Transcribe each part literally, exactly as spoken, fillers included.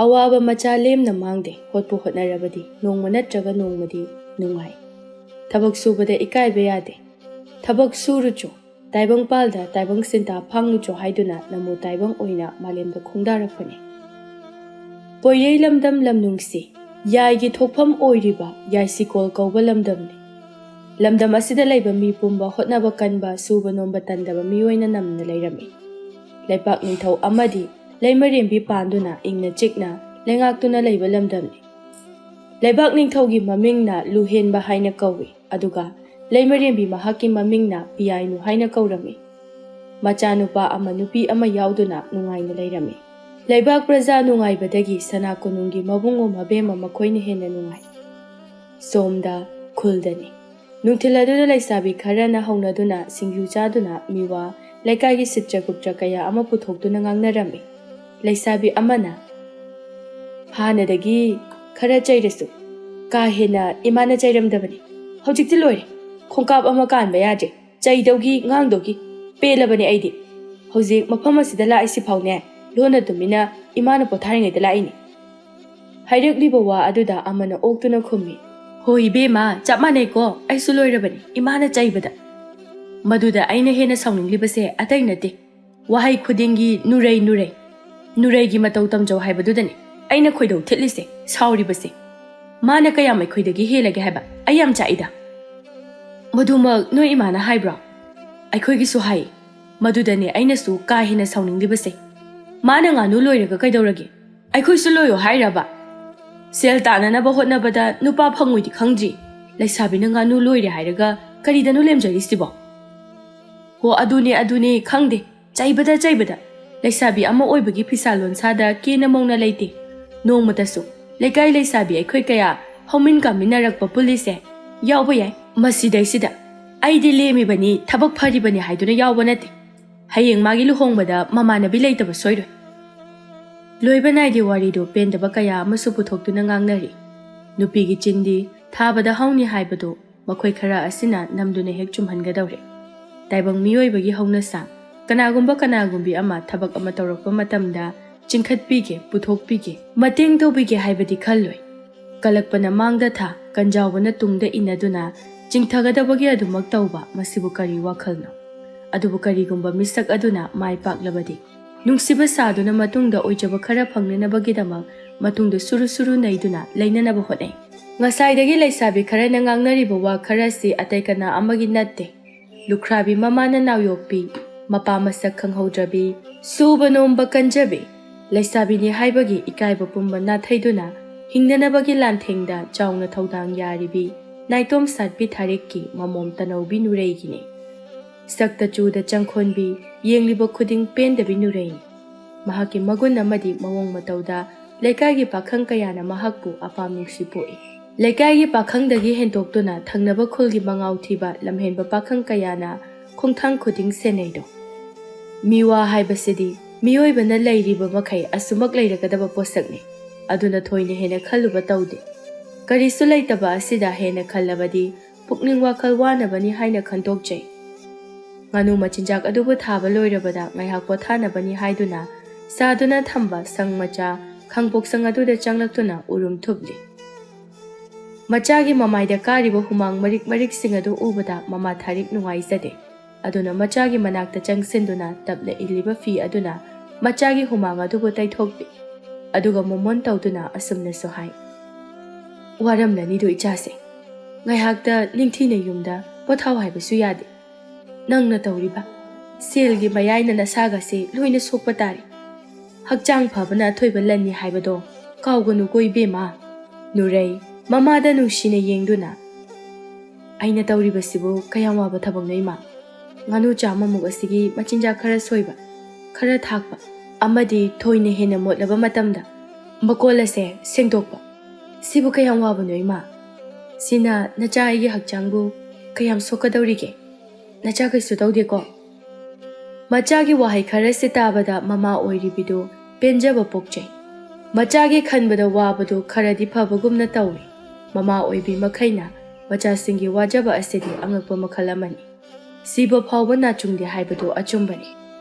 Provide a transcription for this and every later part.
ꯑꯋꯥꯕ ꯃꯆꯥ ꯂꯦꯝꯅ ꯃꯥꯡꯗꯦ, ꯍꯣꯠꯄꯨ ꯍꯣꯠꯅꯔꯕꯗꯤ ꯅꯣꯡꯃ ꯅꯠꯇ꯭ꯔꯒ ꯅꯣꯡꯃꯗꯤ ꯅꯨꯡꯉꯥꯏ꯫ ꯊꯕꯛ ꯁꯨꯕꯗ ꯏꯀꯥꯏꯕ ꯌꯥꯗꯦ꯫ ꯊꯕꯛ ꯁꯨꯔꯨꯆꯣ, ꯇꯥꯏꯕꯪꯄꯥꯜꯗ ꯇꯥꯏꯕꯪ ꯁꯤꯟꯊꯥ ꯐꯥꯡꯂꯨꯆꯣ ꯍꯥꯏꯗꯨꯅ ꯅꯃꯣ ꯇꯥꯏꯕꯪ ꯑꯣꯏꯅ ꯃꯥꯂꯦꯝꯗ ꯈꯣꯡꯗꯥꯔꯛꯄꯅꯤ꯫ ꯄꯣꯏꯔꯩ ꯂꯝꯗꯝ ꯂꯝꯅꯨꯡꯁꯤ, ꯌꯥꯏꯒꯤ ꯊꯣꯛꯐꯝ ꯑꯣꯏꯔꯤꯕ ꯌꯥꯏꯁꯤꯀꯣꯜ ꯀꯧꯕ ꯂꯝꯗꯝꯅꯤ꯫ ꯂꯝꯗꯝ ꯑꯁꯤꯗ ꯂꯩꯕ ꯃꯤ ꯄꯨꯝꯕ ꯍꯣꯠꯅꯕ ꯀꯟꯕ, ꯁꯨꯕ ꯅꯣꯝꯕ ꯇꯟꯗꯕ ꯃꯤꯑꯣꯏꯅ ꯅꯝꯅ ꯂꯩꯔꯝꯃꯤ꯫ ꯂꯩꯄꯥꯛ ꯅꯤꯡꯊꯧ ꯑꯃꯗꯤ ꯂꯩꯃꯔꯦꯝꯕꯤ ꯄꯥꯟꯗꯨꯅ ꯏꯪꯅ ꯆꯤꯛꯅ ꯂꯩꯉꯥꯛꯇꯨꯅ ꯂꯩꯕ ꯂꯝꯗꯝꯅꯤ꯫ ꯂꯩꯕꯥꯛ ꯅꯤꯡꯊꯧꯒꯤ ꯃꯃꯤꯡꯅ ꯂꯨꯍꯦꯟꯕ ꯍꯥꯏꯅ ꯀꯧꯏ, ꯑꯗꯨꯒ ꯂꯩꯃꯔꯦꯝꯕꯤ ꯃꯍꯥꯛꯀꯤ ꯃꯃꯤꯡꯅ ꯄꯤꯌꯥꯏꯅꯨ ꯍꯥꯏꯅ ꯀꯧꯔꯝꯃꯤ꯫ ꯃꯆꯥꯅꯨꯄꯥ ꯑꯃ ꯅꯨꯄꯤ ꯑꯃ ꯌꯥꯎꯗꯨꯅ ꯅꯨꯡꯉꯥꯏꯅ ꯂꯩꯔꯝꯃꯤ꯫ ꯂꯩꯕꯥꯛ ꯄ꯭ꯔꯖꯥ ꯅꯨꯡꯉꯥꯏꯕꯗꯒꯤ ꯁꯅꯥ ꯀꯣꯅꯨꯡꯒꯤ ꯃꯕꯨꯡꯉꯣ ꯃꯕꯦꯝꯃ ꯃꯈꯣꯏꯅ ꯍꯦꯟꯅ ꯅꯨꯡꯉꯥꯏ꯫ ꯁꯣꯝꯗ ꯈꯨꯜꯗꯅꯤ꯫ ꯅꯨꯡꯊꯤꯜ ꯑꯗꯨꯗ ꯂꯩꯁꯥꯕꯤ ꯈꯔꯅ ꯍꯧꯅꯗꯨꯅ ꯁꯤꯡꯖꯨ ꯆꯥꯗꯨꯅ ꯃꯤꯋꯥ, ꯂꯩꯀꯥꯏꯒꯤ ꯁꯤꯠꯇ꯭ꯔ ꯒꯨꯞꯇ꯭ꯔ ꯀꯌꯥ ꯑꯃ ꯄꯨꯊꯣꯛꯇꯨꯅ ꯉꯥꯡꯅꯔꯝꯃꯤ꯫ ꯂꯩꯁꯥꯕꯤ ꯑꯃꯅ, "ꯍꯥꯟꯅꯗꯒꯤ ꯈꯔ ꯆꯩꯔꯁꯨ ꯀꯥ ꯍꯦꯟꯅ ꯏꯃꯥꯅ ꯆꯩꯔꯝꯗꯕꯅꯤ꯫ ꯍꯧꯖꯤꯛꯇꯤ ꯂꯣꯏꯔꯦ꯫ ꯈꯣꯡꯀꯥꯞ ꯑꯃ ꯀꯥꯟꯕ ꯌꯥꯗ꯭ꯔꯦ꯫ ꯆꯩꯗꯧꯒꯤ ꯉꯥꯡꯗꯧꯒꯤ ꯄꯦꯜꯂꯕꯅꯦ ꯑꯩꯗꯤ꯫ ꯍꯧꯖꯤꯛ ꯃꯐꯝ ꯑꯁꯤꯗ ꯂꯥꯛꯏꯁꯤ ꯐꯥꯎꯅꯦ ꯂꯣꯟꯅ ꯇꯨꯃꯤꯟꯅ ꯏꯃꯥꯅ ꯄꯣꯊꯥꯔꯤꯉꯩꯗ ꯂꯥꯛꯏꯅꯤ꯫" ꯍꯥꯏꯔꯛꯂꯤꯕ ꯋꯥ ꯑꯗꯨꯗ ꯑꯃꯅ ꯑꯣꯛꯇꯨꯅ ꯈꯨꯝꯃꯤ, "ꯍꯣꯏ ꯏꯕꯦꯝꯃ, ꯆꯞ ꯃꯥꯟꯅꯩꯀꯣ, ꯑꯩꯁꯨ ꯂꯣꯏꯔꯕꯅꯤ ꯏꯃꯥꯅ ꯆꯩꯕꯗ꯫ ꯃꯗꯨꯗ ꯑꯩꯅ ꯍꯦꯟꯅ ꯁꯥꯎꯅꯤꯡꯂꯤꯕꯁꯦ ꯑꯇꯩ ꯅꯠꯇꯦ, ꯋꯥꯍꯩ ꯈꯨꯗꯤꯡꯒꯤ ꯅꯨꯔꯩ ꯅꯨꯔꯩ, ꯅꯨꯔꯩꯒꯤ ꯃꯇꯧ ꯇꯝꯖꯧ ꯍꯥꯏꯕꯗꯨꯗꯅꯤ ꯑꯩꯅ ꯈꯣꯏꯗꯧ ꯊꯤꯠꯂꯤꯁꯦ, ꯁꯥꯎꯔꯤꯕꯁꯦ꯫ ꯃꯥꯅ ꯀꯌꯥꯝ ꯑꯩꯈꯣꯏꯗꯒꯤ ꯍꯦꯜꯂꯒꯦ ꯍꯥꯏꯕ? ꯑꯩ ꯌꯥꯝ ꯆꯥꯛꯏꯗ꯫" "ꯃꯗꯨꯃꯛ ꯅꯣꯏ ꯏꯃꯥꯅ ꯍꯥꯏꯕ꯭ꯔꯣ?" "ꯑꯩꯈꯣꯏꯒꯤꯁꯨ ꯍꯥꯏ꯫ ꯃꯗꯨꯗꯅꯦ ꯑꯩꯅꯁꯨ ꯀꯥ ꯍꯦꯟꯅ ꯁꯥꯎꯅꯤꯡꯂꯤꯕꯁꯦ꯫ ꯃꯥꯅ ꯉꯥꯅꯨ ꯂꯣꯏꯔꯒ ꯀꯩꯗꯧꯔꯒꯦ? ꯑꯩꯈꯣꯏꯁꯨ ꯂꯣꯏꯌꯣ ꯍꯥꯏꯔꯕ? ꯁꯦꯜ ꯇꯥꯅꯅꯕ ꯍꯣꯠꯅꯕꯗ ꯅꯨꯄꯥ ꯐꯪꯉꯣꯏꯗꯤ ꯈꯪꯗ꯭ꯔꯤ, ꯂꯩꯁꯥꯕꯤꯅ ꯉꯥꯅꯨ ꯂꯣꯏꯔꯦ ꯍꯥꯏꯔꯒ ꯀꯔꯤꯗꯅꯣ ꯂꯦꯝꯖꯔꯤꯁꯤꯕꯣ?" "ꯍꯣ, ꯑꯗꯨꯅꯦ, ꯑꯗꯨꯅꯦ, ꯈꯪꯗꯦ꯫ ꯆꯩꯕꯗ, ꯆꯩꯕꯗ꯫ ꯂꯩꯁꯥꯕꯤ ꯑꯃ ꯑꯣꯏꯕꯒꯤ ꯐꯤꯁꯥ ꯂꯣꯟꯁꯥꯗ ꯀꯦꯅ ꯃꯧꯅ ꯂꯩꯇꯦ꯫ ꯅꯣꯡꯃꯇꯁꯨ ꯂꯩꯀꯥꯏ ꯂꯩꯁꯥꯕꯤ ꯑꯩꯈꯣꯏ ꯀꯌꯥ ꯍꯧꯃꯤꯟ ꯀꯥꯃꯤꯟꯅꯔꯛꯄ ꯄꯨꯜꯂꯤꯁꯦ ꯌꯥꯎꯕ ꯌꯥꯏ꯫ ꯃꯁꯤꯗꯩꯁꯤꯗ ꯑꯩꯗꯤ ꯂꯦꯝꯃꯤꯕꯅꯤ, ꯊꯕꯛ ꯐꯔꯤꯕꯅꯤ ꯍꯥꯏꯗꯨꯅ ꯌꯥꯎꯕ ꯅꯠꯇꯦ꯫ ꯍꯌꯦꯡ ꯃꯥꯒꯤ ꯂꯨꯍꯣꯡꯕꯗ ꯃꯃꯥꯟꯅꯕꯤ ꯂꯩꯇꯕ ꯁꯣꯏꯔꯣꯏ꯫" ꯂꯣꯏꯕ ꯅꯥꯏꯗꯦ ꯋꯥꯔꯤꯗꯨ ꯄꯦꯟꯗꯕ ꯀꯌꯥ ꯑꯃꯁꯨ ꯄꯨꯊꯣꯛꯇꯨꯅ ꯉꯥꯡꯅꯔꯤ꯫ ꯅꯨꯄꯤꯒꯤ ꯆꯤꯟꯗꯤ ꯊꯥꯕꯗ ꯍꯧꯅꯤ ꯍꯥꯏꯕꯗꯨ ꯃꯈꯣꯏ ꯈꯔ ꯑꯁꯤꯅ ꯅꯝꯗꯨꯅ ꯍꯦꯛ ꯆꯨꯝꯍꯟꯒꯗꯧꯔꯦ꯫ ꯇꯥꯏꯕꯪ ꯃꯤꯑꯣꯏꯕꯒꯤ ꯍꯧꯅꯁꯥ, ꯀꯅꯥꯒꯨꯝꯕ ꯀꯅꯥꯒꯨꯝꯕꯤ ꯑꯃ ꯊꯕꯛ ꯑꯃ ꯇꯧꯔꯛꯄ ꯃꯇꯝꯗ ꯆꯤꯡꯈꯠꯄꯤꯒꯦ, ꯄꯨꯊꯣꯛꯄꯤꯒꯦ, ꯃꯇꯦꯡ ꯇꯧꯕꯤꯒꯦ ꯍꯥꯏꯕꯗꯤ ꯈꯜꯂꯣꯏ꯫ ꯀꯜꯂꯛꯄꯅ ꯃꯥꯡꯗ ꯊꯥ, ꯀꯟꯖꯥꯎꯕꯅ ꯇꯨꯡꯗ ꯏꯟꯅꯗꯨꯅ ꯆꯤꯡꯊꯒꯗꯕꯒꯤ ꯑꯗꯨꯃꯛ ꯇꯧꯕ, ꯃꯁꯤꯕꯨ ꯀꯔꯤ ꯋꯥꯈꯜꯅꯣ? ꯑꯗꯨꯕꯨ ꯀꯔꯤꯒꯨꯝꯕ ꯃꯤꯁꯛ ꯑꯗꯨꯅ ꯃꯥꯏ ꯄꯥꯛꯂꯕꯗꯤ, ꯅꯨꯡꯁꯤꯕ ꯁꯥꯗꯨꯅ ꯃꯇꯨꯡꯗ ꯑꯣꯏꯖꯕ ꯈꯔ ꯐꯪꯅꯅꯕꯒꯤꯗꯃꯛ ꯃꯇꯨꯡꯗ ꯁꯨꯔꯨ ꯁꯨꯔꯨ ꯅꯩꯗꯨꯅ ꯂꯩꯅꯅꯕ ꯍꯣꯠꯅꯩ꯫ ꯉꯁꯥꯏꯗꯒꯤ ꯂꯩꯁꯥꯕꯤ ꯈꯔꯅ ꯉꯥꯡꯅꯔꯤꯕ ꯋꯥ ꯈꯔ ꯑꯁꯤ ꯑꯇꯩ ꯀꯅꯥ ꯑꯃꯒꯤ ꯅꯠꯇꯦ꯫ ꯂꯨꯈ꯭ꯔꯥꯕꯤ ꯃꯃꯥꯅ ꯅꯥꯎꯌꯣꯛꯄꯤ, ꯃꯄꯥ ꯃꯁꯛ ꯈꯪꯍꯧꯗ꯭ꯔꯕꯤ, ꯁꯨꯕ ꯅꯣꯝꯕ ꯀꯟꯖꯕꯤ, ꯂꯩꯁꯥꯕꯤꯅꯤ ꯍꯥꯏꯕꯒꯤ ꯏꯀꯥꯏꯕ ꯄꯨꯝꯕ ꯅꯥꯊꯩꯗꯨꯅ ꯍꯤꯡꯅꯅꯕꯒꯤ ꯂꯥꯟꯊꯦꯡꯗ ꯆꯥꯎꯅ ꯊꯧꯗꯥꯡ ꯌꯥꯔꯤꯕꯤ ꯅꯥꯏꯇꯣꯝ ꯁꯥꯠꯄꯤ ꯊꯥꯔꯤꯛꯀꯤ ꯃꯃꯣꯝ ꯇꯅꯧꯕꯤ ꯅꯨꯔꯩꯒꯤꯅꯤ꯫ ꯁꯛꯇ ꯆꯨꯗ ꯆꯪꯈꯣꯟꯕꯤ, ꯌꯦꯡꯂꯤꯕ ꯈꯨꯗꯤꯡ ꯄꯦꯟꯗꯕꯤ ꯅꯨꯔꯩꯅꯤ꯫ ꯃꯍꯥꯛꯀꯤ ꯃꯒꯨꯟ ꯑꯃꯗꯤ ꯃꯑꯣꯡ ꯃꯇꯧꯗ ꯂꯩꯀꯥꯏꯒꯤ ꯄꯥꯈꯪ ꯀꯌꯥꯅ ꯃꯍꯥꯛꯄꯨ ꯑꯄꯥꯝ ꯅꯨꯡꯁꯤ ꯄꯣꯛꯏ꯫ ꯂꯩꯀꯥꯏꯒꯤ ꯄꯥꯈꯪꯗꯒꯤ ꯍꯦꯟꯗꯣꯛꯇꯨꯅ ꯊꯪꯅꯕ ꯈꯨꯜꯒꯤ ꯃꯉꯥꯎ ꯊꯤꯕ ꯂꯝꯍꯦꯟꯕ ꯄꯥꯈꯪ ꯀꯌꯥꯅ ꯈꯣꯡꯊꯥꯡ ꯈꯨꯗꯤꯡ ꯁꯦꯟꯅꯩꯗꯣ꯫ ꯃꯤꯋꯥ ꯍꯥꯏꯕꯁꯤꯗꯤ ꯃꯤꯑꯣꯏꯕꯅ ꯂꯩꯔꯤꯕ ꯃꯈꯩ ꯑꯁꯨꯃꯛ ꯂꯩꯔꯒꯗꯕ ꯄꯣꯠꯁꯛꯅꯤ꯫ ꯑꯗꯨꯅ ꯊꯣꯏꯅ ꯍꯦꯟꯅ ꯈꯜꯂꯨꯕ ꯇꯧꯗꯦ꯫ ꯀꯔꯤꯁꯨ ꯂꯩꯇꯕ ꯑꯁꯤꯗ ꯍꯦꯟꯅ ꯈꯜꯂꯕꯗꯤ ꯄꯨꯛꯅꯤꯡ ꯋꯥꯈꯜ ꯋꯥꯅꯕꯅꯤ ꯍꯥꯏꯅ ꯈꯟꯗꯣꯛꯆꯩ꯫ ꯉꯥꯅꯨ ꯃꯆꯤꯟꯖꯥꯛ ꯑꯗꯨꯕꯨ ꯊꯥꯕ ꯂꯣꯏꯔꯕꯗ ꯉꯥꯏꯍꯥꯛ ꯄꯣꯊꯥꯅꯕꯅꯤ ꯍꯥꯏꯗꯨꯅ ꯁꯥꯗꯨꯅ ꯊꯝꯕ ꯁꯪ ꯃꯆꯥ ꯈꯥꯡꯄꯣꯛꯁꯪ ꯑꯗꯨꯗ ꯆꯪꯂꯛꯇꯨꯅ ꯎꯔꯨꯝ ꯊꯨꯞꯂꯤ꯫ ꯃꯆꯥꯒꯤ ꯃꯃꯥꯏꯗ ꯀꯥꯔꯤꯕ ꯍꯨꯃꯥꯡ ꯃꯔꯤꯛ ꯃꯔꯤꯛꯁꯤꯡ ꯑꯗꯨ ꯎꯕꯗ ꯃꯃꯥ ꯊꯥꯔꯤꯛ ꯅꯨꯡꯉꯥꯏꯖꯗꯦ꯫ ꯑꯗꯨꯅ ꯃꯆꯥꯒꯤ ꯃꯅꯥꯛꯇ ꯆꯪꯁꯤꯟꯗꯨꯅ ꯇꯞꯅ ꯏꯜꯂꯤꯕ ꯐꯤ ꯑꯗꯨꯅ ꯃꯆꯥꯒꯤ ꯍꯨꯃꯥꯡ ꯑꯗꯨꯕꯨ ꯇꯩꯊꯣꯛꯄꯤ꯫ ꯑꯗꯨꯒ ꯃꯣꯃꯣꯟ ꯇꯧꯗꯨꯅ ꯑꯁꯨꯝꯅꯁꯨ ꯍꯥꯏ, "ꯋꯥꯔꯝꯂꯅꯤꯗꯣ ꯏꯆꯥꯁꯦ꯫ ꯉꯥꯏꯍꯥꯛꯇ ꯅꯤꯡꯊꯤꯅ ꯌꯨꯝꯗ ꯄꯣꯊꯥꯎ ꯍꯥꯏꯕꯁꯨ ꯌꯥꯗꯦ꯫ ꯅꯪꯅ ꯇꯧꯔꯤꯕ ꯁꯦꯜꯒꯤ ꯃꯌꯥꯏꯅ ꯅꯁꯥꯒꯁꯦ ꯂꯣꯏꯅ ꯁꯣꯛꯄ ꯇꯥꯔꯦ꯫ ꯍꯛꯆꯥꯡ ꯐꯕꯅ ꯑꯊꯣꯏꯕ ꯂꯟꯅꯤ ꯍꯥꯏꯕꯗꯣ ꯀꯥꯎꯒꯅꯨꯀꯣ ꯏꯕꯦꯝꯃ꯫" ꯅꯨꯔꯩ ꯃꯃꯥꯗ ꯅꯨꯡꯁꯤꯅ ꯌꯦꯡꯗꯨꯅ, "ꯑꯩꯅ ꯇꯧꯔꯤꯕꯁꯤꯕꯨ ꯀꯌꯥꯝ ꯋꯥꯕ ꯊꯕꯛꯅꯣ ꯏꯃꯥ? ꯉꯥꯅꯨ ꯆꯥꯝꯃꯃꯨꯛ ꯑꯁꯤꯒꯤ ꯃꯆꯤꯟꯖꯥꯛ ꯈꯔ ꯁꯣꯏꯕ, ꯈꯔ ꯊꯥꯛꯄ, ꯑꯃꯗꯤ ꯊꯣꯏꯅ ꯍꯦꯟꯅ ꯃꯣꯠꯂꯕ ꯃꯇꯝꯗ ꯃꯀꯣꯜ ꯑꯁꯦ ꯁꯦꯡꯗꯣꯛꯄ, ꯁꯤꯕꯨ ꯀꯌꯥꯝ ꯋꯥꯕꯅꯣ ꯏꯃꯥ? ꯁꯤꯅ ꯅꯆꯥ ꯑꯩꯒꯤ ꯍꯛꯆꯥꯡꯕꯨ ꯀꯌꯥꯝ ꯁꯣꯛꯀꯗꯧꯔꯤꯒꯦ? ꯅꯆꯥ ꯀꯩꯁꯨ ꯇꯧꯗꯦꯀꯣ?" ꯃꯆꯥꯒꯤ ꯋꯥꯍꯩ ꯈꯔꯁꯤ ꯇꯥꯕꯗ ꯃꯃꯥ ꯑꯣꯏꯔꯤꯕꯤꯗꯨ ꯄꯦꯟꯖꯕ ꯄꯣꯛꯆꯩ꯫ ꯃꯆꯥꯒꯤ ꯈꯟꯕꯗ ꯋꯥꯕꯗꯨ ꯈꯔꯗꯤ ꯐꯕꯒꯨꯝꯅ ꯇꯧꯏ꯫ ꯃꯃꯥ ꯑꯣꯏꯕꯤ ꯃꯈꯩꯅ ꯃꯆꯥꯁꯤꯡꯒꯤ ꯋꯥꯖꯕ ꯑꯁꯤꯗꯤ ꯑꯉꯛꯄ ꯃꯈꯜ ꯑꯃꯅꯤ꯫ ꯁꯤꯕ ꯐꯥꯎꯕ ꯅꯥꯆꯨꯡꯗꯦ ꯍꯥꯏꯕꯗꯨ ꯑꯆꯨꯝꯕꯅꯤ꯫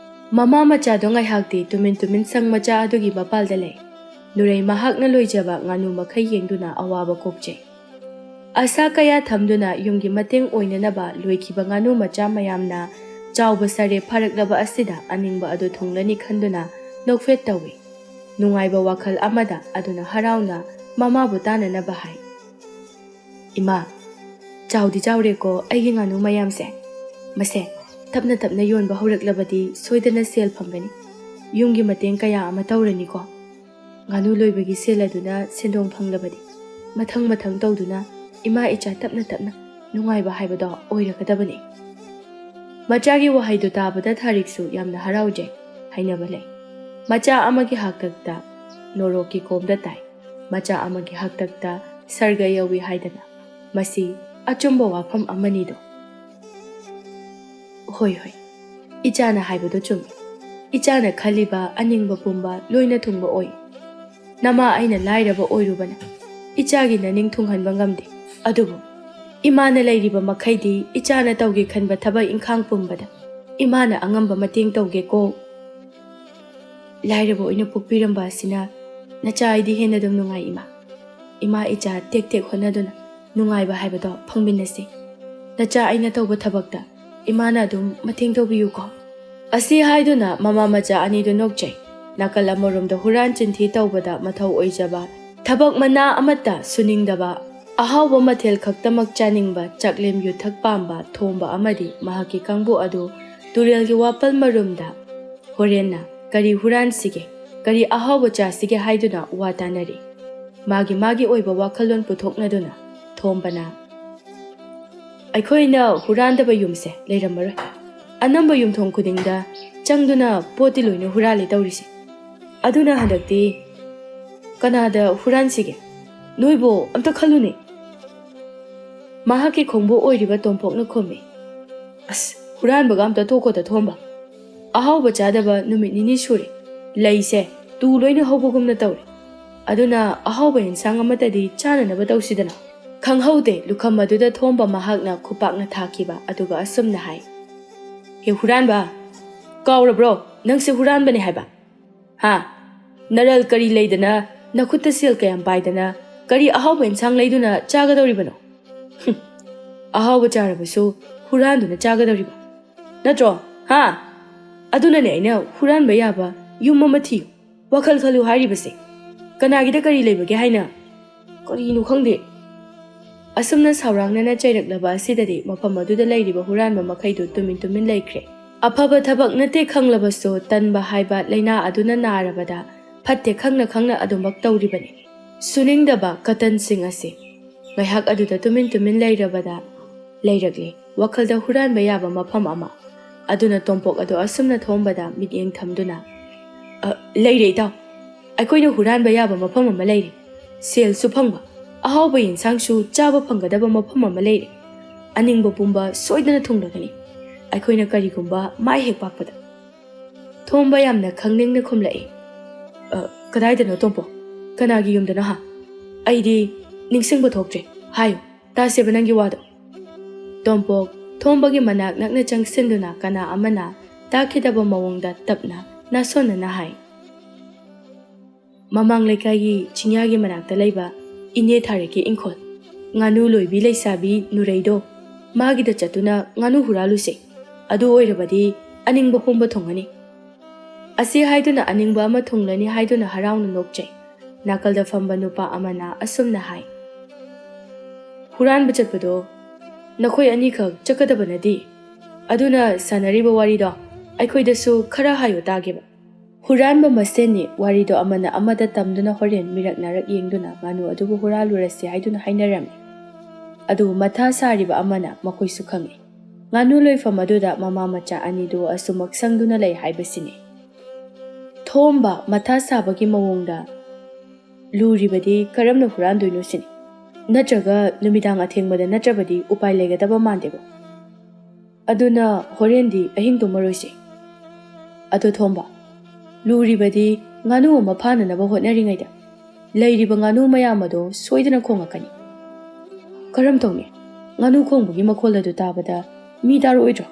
ꯃꯃꯥ ꯃꯆꯥꯗꯣ ꯉꯥꯏꯍꯥꯛꯇꯤ ꯇꯨꯃꯤꯟ ꯇꯨꯃꯤꯟ ꯁꯪ ꯃꯆꯥ ꯑꯗꯨꯒꯤ ꯃꯄꯥꯜꯗ ꯂꯩ꯫ ꯅꯨꯔꯩ ꯃꯍꯥꯛꯅ ꯂꯣꯏꯖꯕ ꯉꯥꯅꯨ ꯃꯈꯩ ꯌꯦꯡꯗꯨꯅ ꯑꯋꯥꯕ ꯀꯣꯛꯆꯩ꯫ ꯑꯁꯥ ꯀꯌꯥ ꯊꯝꯗꯨꯅ ꯌꯨꯝꯒꯤ ꯃꯇꯦꯡ ꯑꯣꯏꯅꯅꯕ ꯂꯣꯏꯈꯤꯕ ꯉꯥꯅꯨ ꯃꯆꯥ ꯃꯌꯥꯝꯅ ꯆꯥꯎꯕ ꯁꯥꯔꯦ ꯐꯥꯔꯛꯂꯕ ꯑꯁꯤꯗ ꯑꯅꯤꯡꯕ ꯑꯗꯨ ꯊꯨꯡꯂꯅꯤ ꯈꯟꯗꯨꯅ ꯅꯣꯛꯐꯦꯠ ꯇꯧꯏ꯫ ꯅꯨꯡꯉꯥꯏꯕ ꯋꯥꯈꯜ ꯑꯃꯗ ꯑꯗꯨꯅ ꯍꯔꯥꯎꯅ ꯃꯃꯥꯕꯨ ꯇꯥꯅꯅꯕ ꯍꯥꯏ꯫ "ꯏꯃꯥ, ꯆꯥꯎꯗꯤ ꯆꯥꯎꯔꯦꯀꯣ ꯑꯩꯒꯤ ꯉꯥꯅꯨ ꯃꯌꯥꯝꯁꯦ꯫ ꯃꯁꯦ ꯇꯞꯅ ꯇꯞꯅ ꯌꯣꯟꯕ ꯍꯧꯔꯛꯂꯕꯗꯤ ꯁꯣꯏꯗꯅ ꯁꯦꯜ ꯐꯪꯒꯅꯤ꯫ ꯌꯨꯝꯒꯤ ꯃꯇꯦꯡ ꯀꯌꯥ ꯑꯃ ꯇꯧꯔꯅꯤꯀꯣ꯫ ꯉꯥꯅꯨ ꯂꯣꯏꯕꯒꯤ ꯁꯦꯜ ꯑꯗꯨꯅ ꯁꯦꯟꯗꯣꯡ ꯐꯪꯂꯕꯗꯤ ꯃꯊꯪ ꯃꯊꯪ ꯇꯧꯗꯨꯅ ꯏꯃꯥ ꯏꯆꯥ ꯇꯞꯅ ꯇꯞꯅ ꯅꯨꯡꯉꯥꯏꯕ ꯍꯥꯏꯕꯗꯣ ꯑꯣꯏꯔꯒꯗꯕꯅꯤ꯫" ꯃꯆꯥꯒꯤ ꯋꯥꯍꯩꯗꯨ ꯇꯥꯕꯗ ꯊꯥꯔꯤꯛꯁꯨ ꯌꯥꯝꯅ ꯍꯔꯥꯎꯖꯩ ꯍꯥꯏꯅꯕ ꯂꯩ꯫ ꯃꯆꯥ ꯑꯃꯒꯤ ꯍꯥꯛꯇꯛꯇ ꯅꯣꯔꯣꯛꯀꯤ ꯀꯣꯝꯗ ꯇꯥꯏ, ꯃꯆꯥ ꯑꯃꯒꯤ ꯍꯥꯛꯇꯛꯇ ꯁꯔꯒ ꯌꯧꯏ ꯍꯥꯏꯗꯅ꯫ ꯃꯁꯤ ꯑꯆꯨꯝꯕ ꯋꯥꯐꯝ ꯑꯃꯅꯤꯗꯣ꯫ ꯍꯣꯏ, ꯍꯣꯏ, ꯏꯆꯥꯅ ꯍꯥꯏꯕꯗꯣ ꯆꯨꯝꯃꯤ꯫ ꯏꯆꯥꯅ ꯈꯜꯂꯤꯕ ꯑꯅꯤꯡꯕ ꯄꯨꯝꯕ ꯂꯣꯏꯅ ꯊꯨꯡꯕ ꯑꯣꯏ꯫ ꯅꯃꯥ ꯑꯩꯅ ꯂꯥꯏꯔꯕ ꯑꯣꯏꯔꯨꯕꯅ ꯏꯆꯥꯒꯤ ꯅꯅꯤꯡ ꯊꯨꯡꯍꯟꯕ ꯉꯝꯗꯦ꯫ ꯑꯗꯨꯕꯨ ꯏꯃꯥꯅ ꯂꯩꯔꯤꯕ ꯃꯈꯩꯗꯤ ꯏꯆꯥꯅ ꯇꯧꯒꯦ ꯈꯟꯕ ꯊꯕꯛ ꯏꯪꯈꯥꯡ ꯄꯨꯝꯕꯗ ꯏꯃꯥꯅ ꯑꯉꯝꯕ ꯃꯇꯦꯡ ꯇꯧꯒꯦꯀꯣ꯫ ꯂꯥꯏꯔꯕ ꯑꯣꯏꯅ ꯄꯣꯛꯄꯤꯔꯝꯕ ꯑꯁꯤꯅ ꯅꯆꯥ ꯑꯩꯗꯤ ꯍꯦꯟꯅ ꯑꯗꯨꯝ ꯅꯨꯡꯉꯥꯏ ꯏꯃꯥ꯫ ꯏꯃꯥ ꯏꯆꯥ ꯇꯦꯛ ꯇꯦꯛ ꯍꯣꯠꯅꯗꯨꯅ ꯅꯨꯡꯉꯥꯏꯕ ꯍꯥꯏꯕꯗꯣ ꯐꯪꯃꯤꯟꯅꯁꯤ꯫ ꯅꯆꯥ ꯑꯩꯅ ꯇꯧꯕ ꯊꯕꯛꯇ ꯏꯃꯥꯅ ꯑꯗꯨꯝ ꯃꯇꯦꯡ ꯇꯧꯕꯤꯌꯨꯀꯣ꯫ ꯑꯁꯤ ꯍꯥꯏꯗꯨꯅ ꯃꯃꯥ ꯃꯆꯥ ꯑꯅꯤꯗꯨ ꯅꯣꯛꯆꯩ꯫ ꯅꯥꯀꯜ ꯑꯃꯔꯣꯝꯗ ꯍꯨꯔꯥꯟ ꯆꯤꯟꯊꯤ ꯇꯧꯕꯗ ꯃꯊꯧ ꯑꯣꯏꯖꯕ, ꯊꯕꯛ ꯃꯅꯥ ꯑꯃꯠꯇ ꯁꯨꯅꯤꯡꯗꯕ, ꯑꯍꯥꯎꯕ ꯃꯊꯦꯜ ꯈꯛꯇꯃꯛ ꯆꯥꯅꯤꯡꯕ ꯆꯥꯛꯂꯦꯝ ꯌꯨꯊꯛ ꯄꯥꯝꯕ ꯊꯣꯝꯕ ꯑꯃꯗꯤ ꯃꯍꯥꯛꯀꯤ ꯀꯥꯡꯕꯨ ꯑꯗꯨ ꯇꯨꯔꯦꯜꯒꯤ ꯋꯥꯄꯜ ꯃꯔꯨꯝꯗ ꯍꯣꯔꯦꯟꯅ ꯀꯔꯤ ꯍꯨꯔꯥꯟꯁꯤꯒꯦ, ꯀꯔꯤ ꯑꯍꯥꯎꯕ ꯆꯥꯁꯤꯒꯦ ꯍꯥꯏꯗꯨꯅ ꯋꯥ ꯇꯥꯅꯔꯤ꯫ ꯃꯥꯒꯤ ꯃꯥꯒꯤ ꯑꯣꯏꯕ ꯋꯥꯈꯜꯂꯣꯟ ꯄꯨꯊꯣꯛꯅꯗꯨꯅ ꯊꯣꯝꯕꯅ, "ꯑꯩꯈꯣꯏꯅ ꯍꯨꯔꯥꯟꯗꯕ ꯌꯨꯝꯁꯦ ꯂꯩꯔꯝꯃꯔꯣꯏ꯫ ꯑꯅꯝꯕ ꯌꯨꯝꯊꯣꯡ ꯈꯨꯗꯤꯡꯗ ꯆꯪꯗꯨꯅ ꯄꯣꯠꯇꯤ ꯂꯣꯏꯅ ꯍꯨꯔꯥꯜꯂꯦ ꯇꯧꯔꯤꯁꯦ꯫ ꯑꯗꯨꯅ ꯍꯟꯗꯛꯇꯤ ꯀꯅꯥꯗ ꯍꯨꯔꯥꯟꯁꯤꯒꯦ? ꯅꯣꯏꯕꯨ ꯑꯝꯇ ꯈꯜꯂꯨꯅꯦ꯫" ꯃꯍꯥꯛꯀꯤ ꯈꯣꯡꯕꯨ ꯑꯣꯏꯔꯤꯕ ꯇꯣꯝꯄꯣꯛꯅ ꯈꯨꯝꯃꯤ, "ꯑꯁ, ꯍꯨꯔꯥꯟꯕꯒ ꯑꯝꯇ ꯇꯣꯛꯈꯣꯗ ꯊꯣꯝꯕ꯫ ꯑꯍꯥꯎꯕ ꯆꯥꯗꯕ ꯅꯨꯃꯤꯠ ꯅꯤꯅꯤ ꯁꯨꯔꯦ꯫ ꯂꯩꯁꯦ ꯇꯨ ꯂꯣꯏꯅ ꯍꯧꯕꯒꯨꯝꯅ ꯇꯧꯔꯦ꯫ ꯑꯗꯨꯅ ꯑꯍꯥꯎꯕ ꯑꯦꯟꯁꯥꯡ ꯑꯃꯠꯇꯗꯤ ꯆꯥꯅꯅꯕ ꯇꯧꯁꯤꯗꯅ꯫" ꯈꯪꯍꯧꯗꯦ ꯂꯨꯈꯝ ꯑꯗꯨꯗ ꯊꯣꯝꯕ ꯃꯍꯥꯛꯅ ꯈꯨꯄꯥꯛꯅ ꯊꯥꯈꯤꯕ, ꯑꯗꯨꯒ ꯑꯁꯨꯝꯅ ꯍꯥꯏ, "ꯍꯦ ꯍꯨꯔꯥꯟꯕ, ꯀꯥꯎꯔꯕ꯭ꯔꯣ? ꯅꯪꯁꯦ ꯍꯨꯔꯥꯟꯕꯅꯦ ꯍꯥꯏꯕ꯫ ꯍꯥ? ꯅꯔꯜ ꯀꯔꯤ ꯂꯩꯗꯅ, ꯅꯈꯨꯠꯇ ꯁꯦꯜ ꯀꯌꯥꯝ ꯄꯥꯏꯗꯅ, ꯀꯔꯤ ꯑꯍꯥꯎꯕ ꯏꯟꯁꯥꯡ ꯂꯩꯗꯨꯅ ꯆꯥꯒꯗꯧꯔꯤꯕꯅꯣ? ꯍꯨꯝ, ꯑꯍꯥꯎꯕ ꯆꯥꯔꯕꯁꯨ ꯍꯨꯔꯥꯟꯗꯨꯅ ꯆꯥꯒꯗꯧꯔꯤꯕ ꯅꯠꯇ꯭ꯔꯣ? ꯍꯥ? ꯑꯗꯨꯅꯅꯦ ꯑꯩꯅ ꯍꯨꯔꯥꯟꯕ ꯌꯥꯕ ꯌꯨꯝ ꯑꯃ ꯊꯤꯌꯨ, ꯋꯥꯈꯜ ꯈꯜꯂꯨ ꯍꯥꯏꯔꯤꯕꯁꯦ꯫ ꯀꯅꯥꯒꯤꯗ ꯀꯔꯤ ꯂꯩꯕꯒꯦ ꯍꯥꯏꯅ? ꯀꯔꯤꯅꯣ ꯈꯪꯗꯦ꯫ ꯑꯁꯨꯝꯅ ꯁꯥꯎꯔꯥꯡꯅꯅ ꯆꯩꯔꯛꯂꯕ ꯑꯁꯤꯗꯗꯤ ꯃꯐꯝ ꯑꯗꯨꯗ ꯂꯩꯔꯤꯕ ꯍꯨꯔꯥꯟꯕ ꯃꯈꯩꯗꯨ ꯇꯨꯃꯤꯟ ꯇꯨꯃꯤꯟ ꯂꯩꯈ꯭ꯔꯦ꯫ ꯑꯐꯕ ꯊꯕꯛ ꯅꯠꯇꯦ ꯈꯪꯂꯕꯁꯨ, ꯇꯟꯕ ꯍꯥꯏꯕ ꯂꯥꯏꯅꯥ ꯑꯗꯨꯅ ꯅꯥꯔꯕꯗ ꯐꯠꯇꯦ ꯈꯪꯅ ꯈꯪꯅ ꯑꯗꯨꯃꯛ ꯇꯧꯔꯤꯕꯅꯤ꯫ ꯁꯨꯅꯤꯡꯗꯕ ꯀꯇꯟꯁꯤꯡ ꯑꯁꯤ꯫ ꯉꯥꯏꯍꯥꯛ ꯑꯗꯨꯗ ꯇꯨꯃꯤꯟ ꯇꯨꯃꯤꯟ ꯂꯩꯔꯕꯗ ꯂꯩꯔꯛꯂꯦ ꯋꯥꯈꯜꯗ ꯍꯨꯔꯥꯟꯕ ꯌꯥꯕ ꯃꯐꯝ ꯑꯃ꯫ ꯑꯗꯨꯅ ꯇꯣꯝꯄꯣꯛ ꯑꯗꯨ ꯑꯁꯨꯝꯅ ꯊꯣꯝꯕꯗ ꯃꯤꯠꯌꯦꯡ ꯊꯝꯗꯨꯅ, "ꯑ, ꯂꯩꯔꯦ ꯏꯇꯥꯎ, ꯑꯩꯈꯣꯏꯅ ꯍꯨꯔꯥꯟꯕ ꯌꯥꯕ ꯃꯐꯝ ꯑꯃ ꯂꯩꯔꯦ꯫ ꯁꯦꯜꯁꯨ ꯐꯪꯕ, ꯑꯍꯥꯎꯕ ꯌꯦꯟꯁꯥꯡꯁꯨ ꯆꯥꯕ ꯐꯪꯒꯗꯕ ꯃꯐꯝ ꯑꯃ ꯂꯩꯔꯦ꯫ ꯑꯅꯤꯡꯕ ꯄꯨꯝꯕ ꯁꯣꯏꯗꯅ ꯊꯨꯡꯂꯒꯅꯤ, ꯑꯩꯈꯣꯏꯅ ꯀꯔꯤꯒꯨꯝꯕ ꯃꯥꯏ ꯍꯦꯛ ꯄꯥꯛꯄꯗ"꯫ ꯊꯣꯝꯕ ꯌꯥꯝꯅ ꯈꯪꯅꯤꯡꯅ ꯈꯨꯝꯂꯛꯏ, "ꯑ, ꯀꯗꯥꯏꯗꯅꯣ ꯇꯣꯝꯄꯣ? ꯀꯅꯥꯒꯤ ꯌꯨꯝꯗꯅꯣ ꯍꯥ? ꯑꯩꯗꯤ ꯅꯤꯡꯁꯤꯡꯕ ꯊꯣꯛꯇ꯭ꯔꯦ꯫ ꯍꯥꯏꯌꯨ, ꯇꯥꯁꯦꯕ ꯅꯪꯒꯤ ꯋꯥꯗꯣ"꯫ ꯇꯣꯝꯄꯣꯛ ꯊꯣꯝꯕꯒꯤ ꯃꯅꯥꯛ ꯅꯛꯅ ꯆꯪꯁꯤꯟꯗꯨꯅ ꯀꯅꯥ ꯑꯃꯅ ꯇꯥꯈꯤꯗꯕ ꯃꯑꯣꯡꯗ ꯇꯞꯅ ꯅꯥꯁꯣꯟꯅꯅ ꯍꯥꯏ, "ꯃꯃꯥꯡ ꯂꯩꯀꯥꯏꯒꯤ ꯆꯤꯡꯌꯥꯒꯤ ꯃꯅꯥꯛꯇ ꯂꯩꯕ ꯏꯅꯦ ꯊꯥꯔꯦꯛꯀꯤ ꯏꯪꯈꯣꯜ, ꯉꯥꯅꯨ ꯂꯣꯏꯕꯤ ꯂꯩꯁꯥꯕꯤ ꯅꯨꯔꯩꯗꯣ, ꯃꯥꯒꯤꯗ ꯆꯠꯇꯨꯅ ꯉꯥꯅꯨ ꯍꯨꯔꯥꯜꯂꯨꯁꯦ꯫ ꯑꯗꯨ ꯑꯣꯏꯔꯕꯗꯤ ꯑꯅꯤꯡꯕ ꯍꯣꯝꯕ ꯊꯨꯡꯉꯅꯤ"꯫ ꯑꯁꯤ ꯍꯥꯏꯗꯨꯅ ꯑꯅꯤꯡꯕ ꯑꯃ ꯊꯨꯡꯂꯅꯤ ꯍꯥꯏꯗꯨꯅ ꯍꯔꯥꯎꯅ ꯅꯣꯛꯆꯩ꯫ ꯅꯥꯀꯜꯗ ꯐꯝꯕ ꯅꯨꯄꯥ ꯑꯃꯅ ꯑꯁꯨꯝꯅ ꯍꯥꯏ, "ꯍꯨꯔꯥꯟꯕ ꯆꯠꯄꯗꯣ ꯅꯈꯣꯏ ꯑꯅꯤꯈꯛ ꯆꯠꯀꯗꯕ ꯅꯠꯇꯦ꯫ ꯑꯗꯨꯅ ꯁꯥꯟꯅꯔꯤꯕ ꯋꯥꯔꯤꯗꯣ ꯑꯩꯈꯣꯏꯗꯁꯨ ꯈꯔ ꯍꯥꯏꯌꯨ ꯇꯥꯒꯦꯕ"꯫ ꯍꯨꯔꯥꯟꯕ ꯃꯁꯦꯟꯅꯤ ꯋꯥꯔꯤꯗꯣ ꯑꯃꯅ ꯑꯃꯗ ꯇꯝꯗꯨꯅ ꯍꯣꯔꯦꯟ ꯃꯤꯔꯛ ꯅꯥꯔꯛ ꯌꯦꯡꯗꯨꯅ ꯉꯥꯅꯨ ꯑꯗꯨꯕꯨ ꯍꯨꯔꯥꯜꯂꯨꯔꯁꯤ ꯍꯥꯏꯗꯨꯅ ꯍꯥꯏꯅꯔꯝꯃꯤ꯫ ꯑꯗꯨꯕꯨ ꯃꯊꯥ ꯁꯥꯔꯤꯕ ꯑꯃꯅ ꯃꯈꯣꯏꯁꯨ ꯈꯪꯏ꯫ ꯉꯥꯅꯨ ꯂꯣꯏꯐꯝ ꯑꯗꯨꯗ ꯃꯃꯥ ꯃꯆꯥ ꯑꯅꯤꯗꯨ ꯑꯁꯨꯃꯛ ꯁꯪꯗꯨꯅ ꯂꯩ ꯍꯥꯏꯕꯁꯤꯅꯤ꯫ ꯊꯣꯝꯕ ꯃꯊꯥ ꯁꯥꯕꯒꯤ ꯃꯑꯣꯡꯗ, "ꯂꯨꯔꯤꯕꯗꯤ ꯀꯔꯝꯅ ꯍꯨꯔꯥꯟꯗꯣꯏꯅꯣ ꯁꯤꯅꯤ꯫ ꯅꯠꯇ꯭ꯔꯒ ꯅꯨꯃꯤꯗꯥꯡ ꯑꯊꯦꯡꯕꯗ ꯅꯠꯇ꯭ꯔꯕꯗꯤ ꯎꯄꯥꯏ ꯂꯩꯒꯗꯕ ꯃꯥꯟꯗꯦꯕ꯫ ꯑꯗꯨꯅ ꯍꯣꯔꯦꯟꯗꯤ ꯑꯍꯤꯡ ꯇꯨꯝꯃꯔꯣꯏꯁꯦ꯫ ꯑꯗꯣ ꯊꯣꯝꯕ, ꯂꯨꯔꯤꯕꯗꯤ ꯉꯥꯅꯨ ꯑꯃ ꯐꯥꯅꯅꯕ ꯍꯣꯠꯅꯔꯤꯉꯩꯗ ꯂꯩꯔꯤꯕ ꯉꯥꯅꯨ ꯃꯌꯥꯝ ꯑꯗꯣ ꯁꯣꯏꯗꯅ ꯈꯣꯡꯉꯛꯀꯅꯤ꯫ ꯀꯔꯝ ꯇꯧꯅꯤ? ꯉꯥꯅꯨ ꯈꯣꯡꯕꯒꯤ ꯃꯈꯣꯜ ꯑꯗꯨ ꯇꯥꯕꯗ ꯃꯤ ꯇꯥꯔꯛꯑꯣꯏꯗ꯭ꯔꯣ?"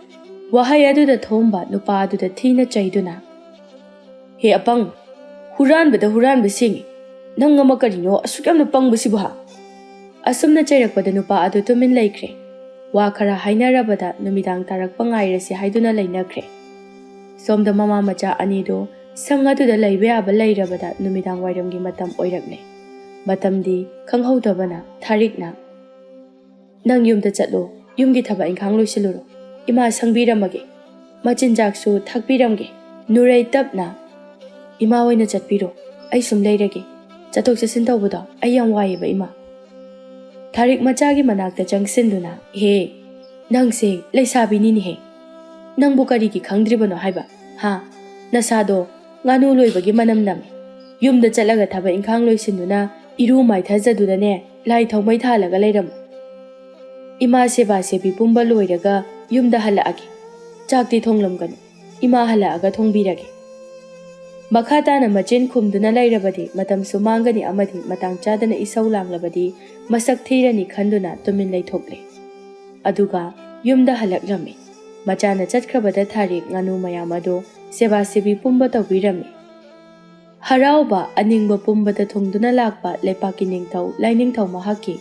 ꯋꯥꯍꯩ ꯑꯗꯨꯗ ꯊꯣꯝꯕ ꯅꯨꯄꯥ ꯑꯗꯨꯗ ꯊꯤꯅ ꯆꯩꯗꯨꯅ, "ꯍꯦ ꯑꯄꯪ, ꯍꯨꯔꯥꯟꯕꯗ ꯍꯨꯔꯥꯟꯕ ꯁꯦꯡꯉꯤ꯫ ꯅꯪ ꯑꯃ ꯀꯔꯤꯅꯣ ꯑꯁꯨꯛ ꯌꯥꯝꯅ ꯄꯪꯕꯁꯤꯕꯨ ꯍꯥ?" ꯑꯁꯨꯝꯅ ꯆꯩꯔꯛꯄꯗ ꯅꯨꯄꯥ ꯑꯗꯨ ꯇꯨꯃꯤꯟ ꯂꯩꯈ꯭ꯔꯦ꯫ ꯋꯥ ꯈꯔ ꯍꯥꯏꯅꯔꯕꯗ ꯅꯨꯃꯤꯗꯥꯡ ꯇꯥꯔꯛꯄ ꯉꯥꯏꯔꯁꯤ ꯍꯥꯏꯗꯨꯅ ꯂꯩꯅꯈ꯭ꯔꯦ꯫ ꯁꯣꯝꯗ ꯃꯃꯥ ꯃꯆꯥ ꯑꯅꯤꯗꯨ ꯁꯪ ꯑꯗꯨꯗ ꯂꯩꯕ ꯌꯥꯕ ꯂꯩꯔꯕꯗ ꯅꯨꯃꯤꯗꯥꯡ ꯋꯥꯏꯔꯝꯒꯤ ꯃꯇꯝ ꯑꯣꯏꯔꯛꯂꯦ꯫ ꯃꯇꯝꯗꯤ ꯈꯪꯍꯧꯗꯕꯅ ꯊꯥꯔꯤꯛꯅ, "ꯅꯪ ꯌꯨꯝꯗ ꯆꯠꯂꯣ, ꯌꯨꯝꯒꯤ ꯊꯕꯛ ꯏꯪꯈꯥꯡ ꯂꯣꯏꯁꯤꯜꯂꯨꯔꯣ, ꯏꯃꯥ ꯁꯪꯕꯤꯔꯝꯃꯒꯦ, ꯃꯆꯤꯟꯖꯥꯛꯁꯨ ꯊꯥꯛꯄꯤꯔꯝꯒꯦ꯫ ꯅꯨꯔꯩ ꯇꯞꯅ, ꯏꯃꯥ ꯑꯣꯏꯅ ꯆꯠꯄꯤꯔꯣ, ꯑꯩ ꯁꯨꯝ ꯂꯩꯔꯒꯦ, ꯆꯠꯊꯣꯛ ꯆꯠꯁꯤꯟ ꯇꯧꯕꯗꯣ ꯑꯩ ꯌꯥꯝ ꯋꯥꯏꯌꯦꯕ ꯏꯃꯥ꯫" ꯊꯥꯔꯤꯛ ꯃꯆꯥꯒꯤ ꯃꯅꯥꯛꯇ ꯆꯪꯁꯤꯟꯗꯨꯅ, "ꯍꯦ, ꯅꯪꯁꯦ ꯂꯩꯁꯥꯕꯤꯅꯤꯅꯦꯍꯦ, ꯅꯪꯕꯨ ꯀꯔꯤꯒꯤ ꯈꯪꯗ꯭ꯔꯤꯕꯅꯣ ꯍꯥꯏꯕ? ꯍꯥ? ꯅꯁꯥꯗꯣ ꯉꯥꯅꯨ ꯂꯣꯏꯕꯒꯤ ꯃꯅꯝ ꯅꯝꯃꯤ꯫ ꯌꯨꯝꯗ ꯆꯠꯂꯒ ꯊꯕꯛ ꯏꯪꯈꯥꯡ ꯂꯣꯏꯁꯤꯟꯗꯨꯅ ꯏꯔꯨ ꯃꯥꯏꯊꯖꯗꯨꯅꯅꯦ ꯂꯥꯏ ꯊꯥꯎꯃꯩ ꯊꯥꯜꯂꯒ ꯂꯩꯔꯝꯃꯨ꯫ ꯏꯃꯥ ꯁꯦꯕꯥ ꯁꯦꯕꯤ ꯄꯨꯝꯕ ꯂꯣꯏꯔꯒ ꯌꯨꯝꯗ ꯍꯜꯂꯛꯑꯒꯦ꯫ ꯆꯥꯛꯇꯤ ꯊꯣꯡꯂꯝꯒꯅꯨ, ꯏꯃꯥ ꯍꯜꯂꯛꯑꯒ ꯊꯣꯡꯕꯤꯔꯒꯦ꯫" ꯃꯈꯥ ꯇꯥꯅ ꯃꯆꯤꯟ ꯈꯨꯝꯗꯨꯅ ꯂꯩꯔꯕꯗꯤ ꯃꯇꯝꯁꯨ ꯃꯥꯡꯒꯅꯤ ꯑꯃꯗꯤ ꯃꯇꯥꯡ ꯆꯥꯗꯅ ꯏꯁꯧ ꯂꯥꯡꯂꯕꯗꯤ ꯃꯁꯛ ꯊꯤꯔꯅꯤ ꯈꯟꯗꯨꯅ ꯇꯨꯃꯤꯟ ꯂꯩꯊꯣꯛꯂꯦ꯫ ꯑꯗꯨꯒ ꯌꯨꯝꯗ ꯍꯜꯂꯛꯂꯝꯃꯤ꯫ ꯃꯆꯥꯅ ꯆꯠꯈ꯭ꯔꯕꯗ ꯊꯥꯔꯤꯛ ꯉꯥꯅꯨ ꯃꯌꯥꯝ ꯑꯗꯨ ꯁꯦꯕꯥ ꯁꯦꯕꯤ ꯄꯨꯝꯕ ꯇꯧꯕꯤꯔꯝꯃꯤ꯫ ꯍꯔꯥꯎꯕ ꯑꯅꯤꯡꯕ ꯄꯨꯝꯕꯗ ꯊꯨꯡꯗꯨꯅ ꯂꯥꯛꯄ ꯂꯩꯄꯥꯛꯀꯤ ꯅꯤꯡꯊꯧ ꯂꯥꯏꯅꯤꯡꯊꯧ ꯃꯍꯥꯛꯀꯤ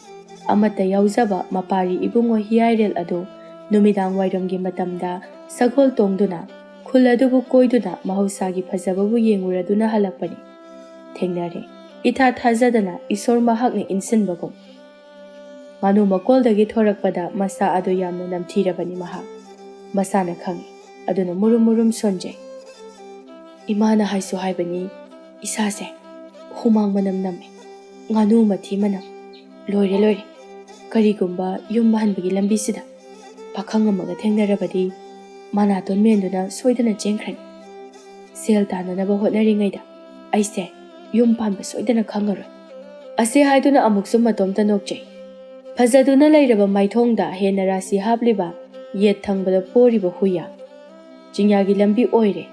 ꯑꯃꯠꯇ ꯌꯥꯎꯖꯕ ꯃꯄꯥꯔꯤ ꯏꯕꯨꯡꯉꯣ ꯍꯤꯌꯥꯏꯔꯦꯜ ꯑꯗꯨ ꯅꯨꯃꯤꯗꯥꯡ ꯋꯥꯏꯔꯝꯒꯤ ꯃꯇꯝꯗ ꯁꯒꯣꯜ ꯇꯣꯡꯗꯨꯅ ꯈꯨꯜ ꯑꯗꯨꯕꯨ ꯀꯣꯏꯗꯨꯅ ꯃꯍꯧꯁꯥꯒꯤ ꯐꯖꯕꯕꯨ ꯌꯦꯡꯉꯨꯔꯗꯨꯅ ꯍꯜꯂꯛꯄꯅꯤ꯫ ꯊꯦꯡꯅꯔꯦ꯫ ꯏꯊꯥ ꯊꯥꯖꯗꯅ ꯏꯁꯣꯔ ꯃꯍꯥꯛꯅ ꯏꯟꯁꯤꯟꯕꯒꯨꯝ꯫ ꯉꯥꯅꯨ ꯃꯀꯣꯜꯗꯒꯤ ꯊꯣꯔꯛꯄꯗ ꯃꯁꯥ ꯑꯗꯨ ꯌꯥꯝꯅ ꯅꯝꯊꯤꯔꯕꯅꯤ ꯃꯍꯥꯛ꯫ ꯃꯁꯥꯅ ꯈꯪꯏ꯫ ꯑꯗꯨꯅ ꯃꯨꯔꯨꯝ ꯃꯨꯔꯨꯝ ꯁꯣꯟꯖꯩ꯫ "ꯏꯃꯥꯅ ꯍꯥꯏꯁꯨ ꯍꯥꯏꯕꯅꯤ, ꯏꯁꯥꯁꯦ ꯍꯨꯃꯥꯡ ꯃꯅꯝ ꯅꯝꯃꯦ, ꯉꯥꯅꯨ ꯃꯊꯤ ꯃꯅꯝ꯫ ꯂꯣꯏꯔꯦ, ꯂꯣꯏꯔꯦ꯫ ꯀꯔꯤꯒꯨꯝꯕ ꯌꯨꯝ ꯍꯟꯕꯒꯤ ꯂꯝꯕꯤꯁꯤꯗ ꯄꯥꯈꯪ ꯑꯃꯒ ꯊꯦꯡꯅꯔꯕꯗꯤ ꯃꯅꯥꯇꯣꯟ ꯃꯦꯟꯗꯨꯅ ꯁꯣꯏꯗꯅ ꯆꯦꯟꯈ꯭ꯔꯅꯤ꯫ ꯁꯦꯜ ꯇꯥꯟꯅꯅꯕ ꯍꯣꯠꯅꯔꯤꯉꯩꯗ ꯑꯩꯁꯦ ꯌꯨꯝ ꯄꯥꯟꯕ ꯁꯣꯏꯗꯅ ꯈꯪꯉꯔꯣꯏ꯫" ꯑꯁꯤ ꯍꯥꯏꯗꯨꯅ ꯑꯃꯨꯛꯁꯨ ꯃꯇꯣꯝꯇ ꯅꯣꯛꯆꯩ꯫ ꯐꯖꯗꯨꯅ ꯂꯩꯔꯕ ꯃꯥꯏꯊꯣꯡꯗ ꯍꯦꯟꯅ ꯔꯥꯁꯤ ꯍꯥꯞꯂꯤꯕ ꯌꯦꯠ ꯊꯪꯕꯗ ꯄꯣꯔꯤꯕ ꯍꯨꯏꯌꯥ꯫ ꯆꯤꯡꯌꯥꯒꯤ ꯂꯝꯕꯤ ꯑꯣꯏꯔꯦ꯫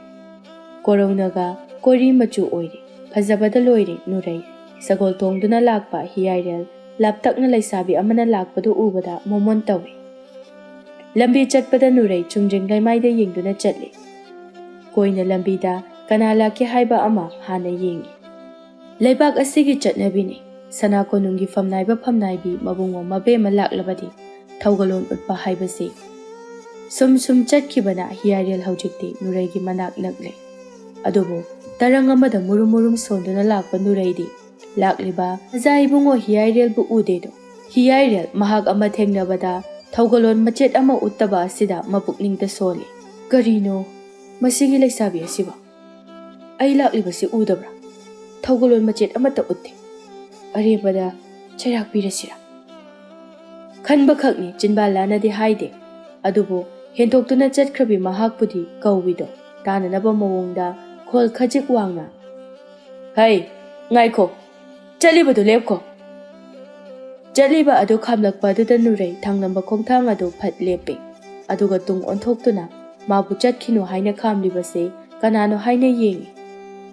ꯀꯣꯔꯧꯅꯒ ꯀꯣꯔꯤ ꯃꯆꯨ ꯑꯣꯏꯔꯦ꯫ ꯐꯖꯕꯗ ꯂꯣꯏꯔꯦ ꯅꯨꯔꯩ꯫ ꯁꯒꯣꯜ ꯇꯣꯡꯗꯨꯅ ꯂꯥꯛꯄ ꯍꯤꯌꯥꯏꯔꯦꯜ ꯂꯥꯞꯇꯛꯅ ꯂꯩꯁꯥꯕꯤ ꯑꯃꯅ ꯂꯥꯛꯄꯗꯨ ꯎꯕꯗ ꯃꯣꯃꯣꯟ ꯇꯧꯏ꯫ ꯂꯝꯕꯤ ꯆꯠꯄꯗ ꯅꯨꯔꯩ ꯆꯨꯝꯗ꯭ꯔꯤꯡ ꯂꯩꯃꯥꯏꯗ ꯌꯦꯡꯗꯨꯅ ꯆꯠꯂꯤ꯫ ꯀꯣꯏꯅ ꯂꯝꯕꯤꯗ ꯀꯅꯥ ꯂꯥꯛꯀꯦ ꯍꯥꯏꯕ ꯑꯃ ꯍꯥꯟꯅ ꯌꯦꯡꯏ꯫ ꯂꯩꯕꯥꯛ ꯑꯁꯤꯒꯤ ꯆꯠꯅꯕꯤꯅꯤ꯫ ꯁꯅꯥ ꯀꯣꯅꯨꯡꯒꯤ ꯐꯝꯅꯥꯏꯕ ꯐꯝꯅꯥꯏꯕꯤ ꯃꯕꯨꯡꯉꯣ ꯃꯕꯦꯝꯃ ꯂꯥꯛꯂꯕꯗꯤ ꯊꯧꯒꯜꯂꯣꯟ ꯎꯠꯄ ꯍꯥꯏꯕꯁꯤ꯫ ꯁꯨꯝ ꯁꯨꯝ ꯆꯠꯈꯤꯕꯅ ꯍꯤꯌꯥꯏꯔꯦꯜ ꯍꯧꯖꯤꯛꯇꯤ ꯅꯨꯔꯩꯒꯤ ꯃꯅꯥꯛ ꯅꯛꯂꯦ꯫ ꯑꯗꯨꯕꯨ ꯇꯔꯪ ꯑꯃꯗ ꯃꯨꯔꯨꯝ ꯃꯨꯔꯨꯝ ꯁꯣꯟꯗꯨꯅ ꯂꯥꯛꯄ ꯅꯨꯔꯩꯗꯤ ꯂꯥꯛꯂꯤꯕ ꯃꯖꯥ ꯏꯕꯨꯡꯉꯣ ꯍꯤꯌꯥꯏꯔꯦꯜꯕꯨ ꯎꯗꯦꯗꯣ꯫ ꯍꯤꯌꯥꯏꯔꯦꯜ ꯃꯍꯥꯛ ꯑꯃ ꯊꯦꯡꯅꯕꯗ ꯊꯧꯒꯜꯂꯣꯟ ꯃꯆꯦꯠ ꯑꯃ ꯎꯠꯇꯕ ꯑꯁꯤꯗ ꯃꯄꯨꯛꯅꯤꯡꯗ ꯁꯣꯜꯂꯤ꯫ ꯀꯔꯤꯅꯣ ꯃꯁꯤꯒꯤ ꯂꯩꯁꯥꯕꯤ ꯑꯁꯤꯕꯣ? ꯑꯩ ꯂꯥꯛꯂꯤꯕꯁꯤ ꯎꯗꯕ꯭ꯔꯥ? ꯊꯧꯒꯜꯂꯣꯟ ꯃꯆꯦꯠ ꯑꯃꯠꯇ ꯎꯠꯇꯦ꯫ ꯑꯔꯦꯝꯕꯗ ꯆꯩꯔꯥꯛ ꯄꯤꯔꯁꯤꯔꯥ? ꯈꯟꯕꯈꯛꯅꯤ, ꯆꯤꯟꯕꯥꯜ ꯂꯥꯅꯗꯤ ꯍꯥꯏꯗꯦ꯫ ꯑꯗꯨꯕꯨ ꯍꯦꯟꯗꯣꯛꯇꯨꯅ ꯆꯠꯈ꯭ꯔꯕꯤ ꯃꯍꯥꯛꯄꯨꯗꯤ ꯀꯧꯏꯗꯣ ꯇꯥꯅꯅꯕ ꯃꯑꯣꯡꯗ ꯈꯣꯜ ꯈꯖꯤꯛ ꯋꯥꯡꯅ, "ꯍꯩ, ꯉꯥꯏꯈꯣ, ꯆꯠꯂꯤꯕꯗꯨ ꯂꯦꯞꯈꯣ!" ꯆꯠꯂꯤꯕ ꯑꯗꯨ ꯈꯥꯝꯂꯛꯄ ꯑꯗꯨꯗ ꯅꯨꯔꯩ ꯊꯥꯡꯂꯝꯕ ꯈꯣꯡꯊꯥꯡ ꯑꯗꯨ ꯐꯠ ꯂꯦꯞꯄꯤ꯫ ꯑꯗꯨꯒ ꯇꯨꯡ ꯑꯣꯟꯊꯣꯛꯇꯨꯅ ꯃꯥꯕꯨ ꯆꯠꯈꯤꯅꯨ ꯍꯥꯏꯅ ꯈꯥꯝꯂꯤꯕꯁꯦ ꯀꯅꯥꯅꯣ ꯍꯥꯏꯅ ꯌꯦꯡꯏ꯫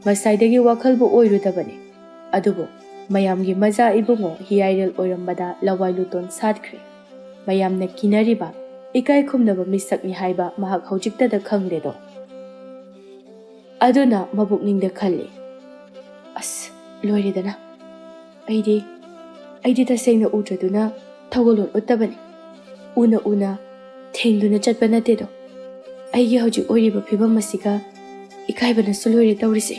ꯉꯁꯥꯏꯗꯒꯤ ꯋꯥꯈꯜꯕꯨ ꯑꯣꯏꯔꯨꯗꯕꯅꯤ꯫ ꯑꯗꯨꯕꯨ ꯃꯌꯥꯝꯒꯤ ꯃꯖꯥ ꯏꯕꯨꯡꯉꯣ ꯍꯤꯌꯥꯏꯔꯦꯜ ꯑꯣꯏꯔꯝꯕꯗ ꯂꯋꯥꯏ ꯂꯨꯇꯣꯟ ꯁꯥꯠꯈ꯭ꯔꯦ꯫ ꯃꯌꯥꯝꯅ ꯀꯤꯅꯔꯤꯕ, ꯏꯀꯥꯏ ꯈꯨꯝꯅꯕ ꯃꯤꯁꯛꯅꯤ ꯍꯥꯏꯕ ꯃꯍꯥꯛ ꯍꯧꯖꯤꯛꯇꯗ ꯈꯪꯂꯦꯗꯣ꯫ ꯑꯗꯨꯅ ꯃꯕꯨꯛꯅꯤꯡꯗ ꯈꯜꯂꯤ, "ꯑꯁ, ꯂꯣꯏꯔꯦꯗꯅ꯫ ꯑꯩꯗꯤ, ꯑꯩꯗꯤ ꯇꯁꯦꯡꯅ ꯎꯗ꯭ꯔꯗꯨꯅ ꯊꯧꯒꯜꯂꯣꯟ ꯎꯠꯇꯕꯅꯤ꯫ ꯎꯅ ꯎꯅ ꯊꯦꯡꯗꯨꯅ ꯆꯠꯄ ꯅꯠꯇꯦꯗꯣ꯫ ꯑꯩꯒꯤ ꯍꯧꯖꯤꯛ ꯑꯣꯏꯔꯤꯕ ꯐꯤꯕꯝ ꯑꯁꯤꯒ ꯏꯀꯥꯏꯕꯅꯁꯨ ꯂꯣꯏꯔꯦ ꯇꯧꯔꯤꯁꯦ꯫"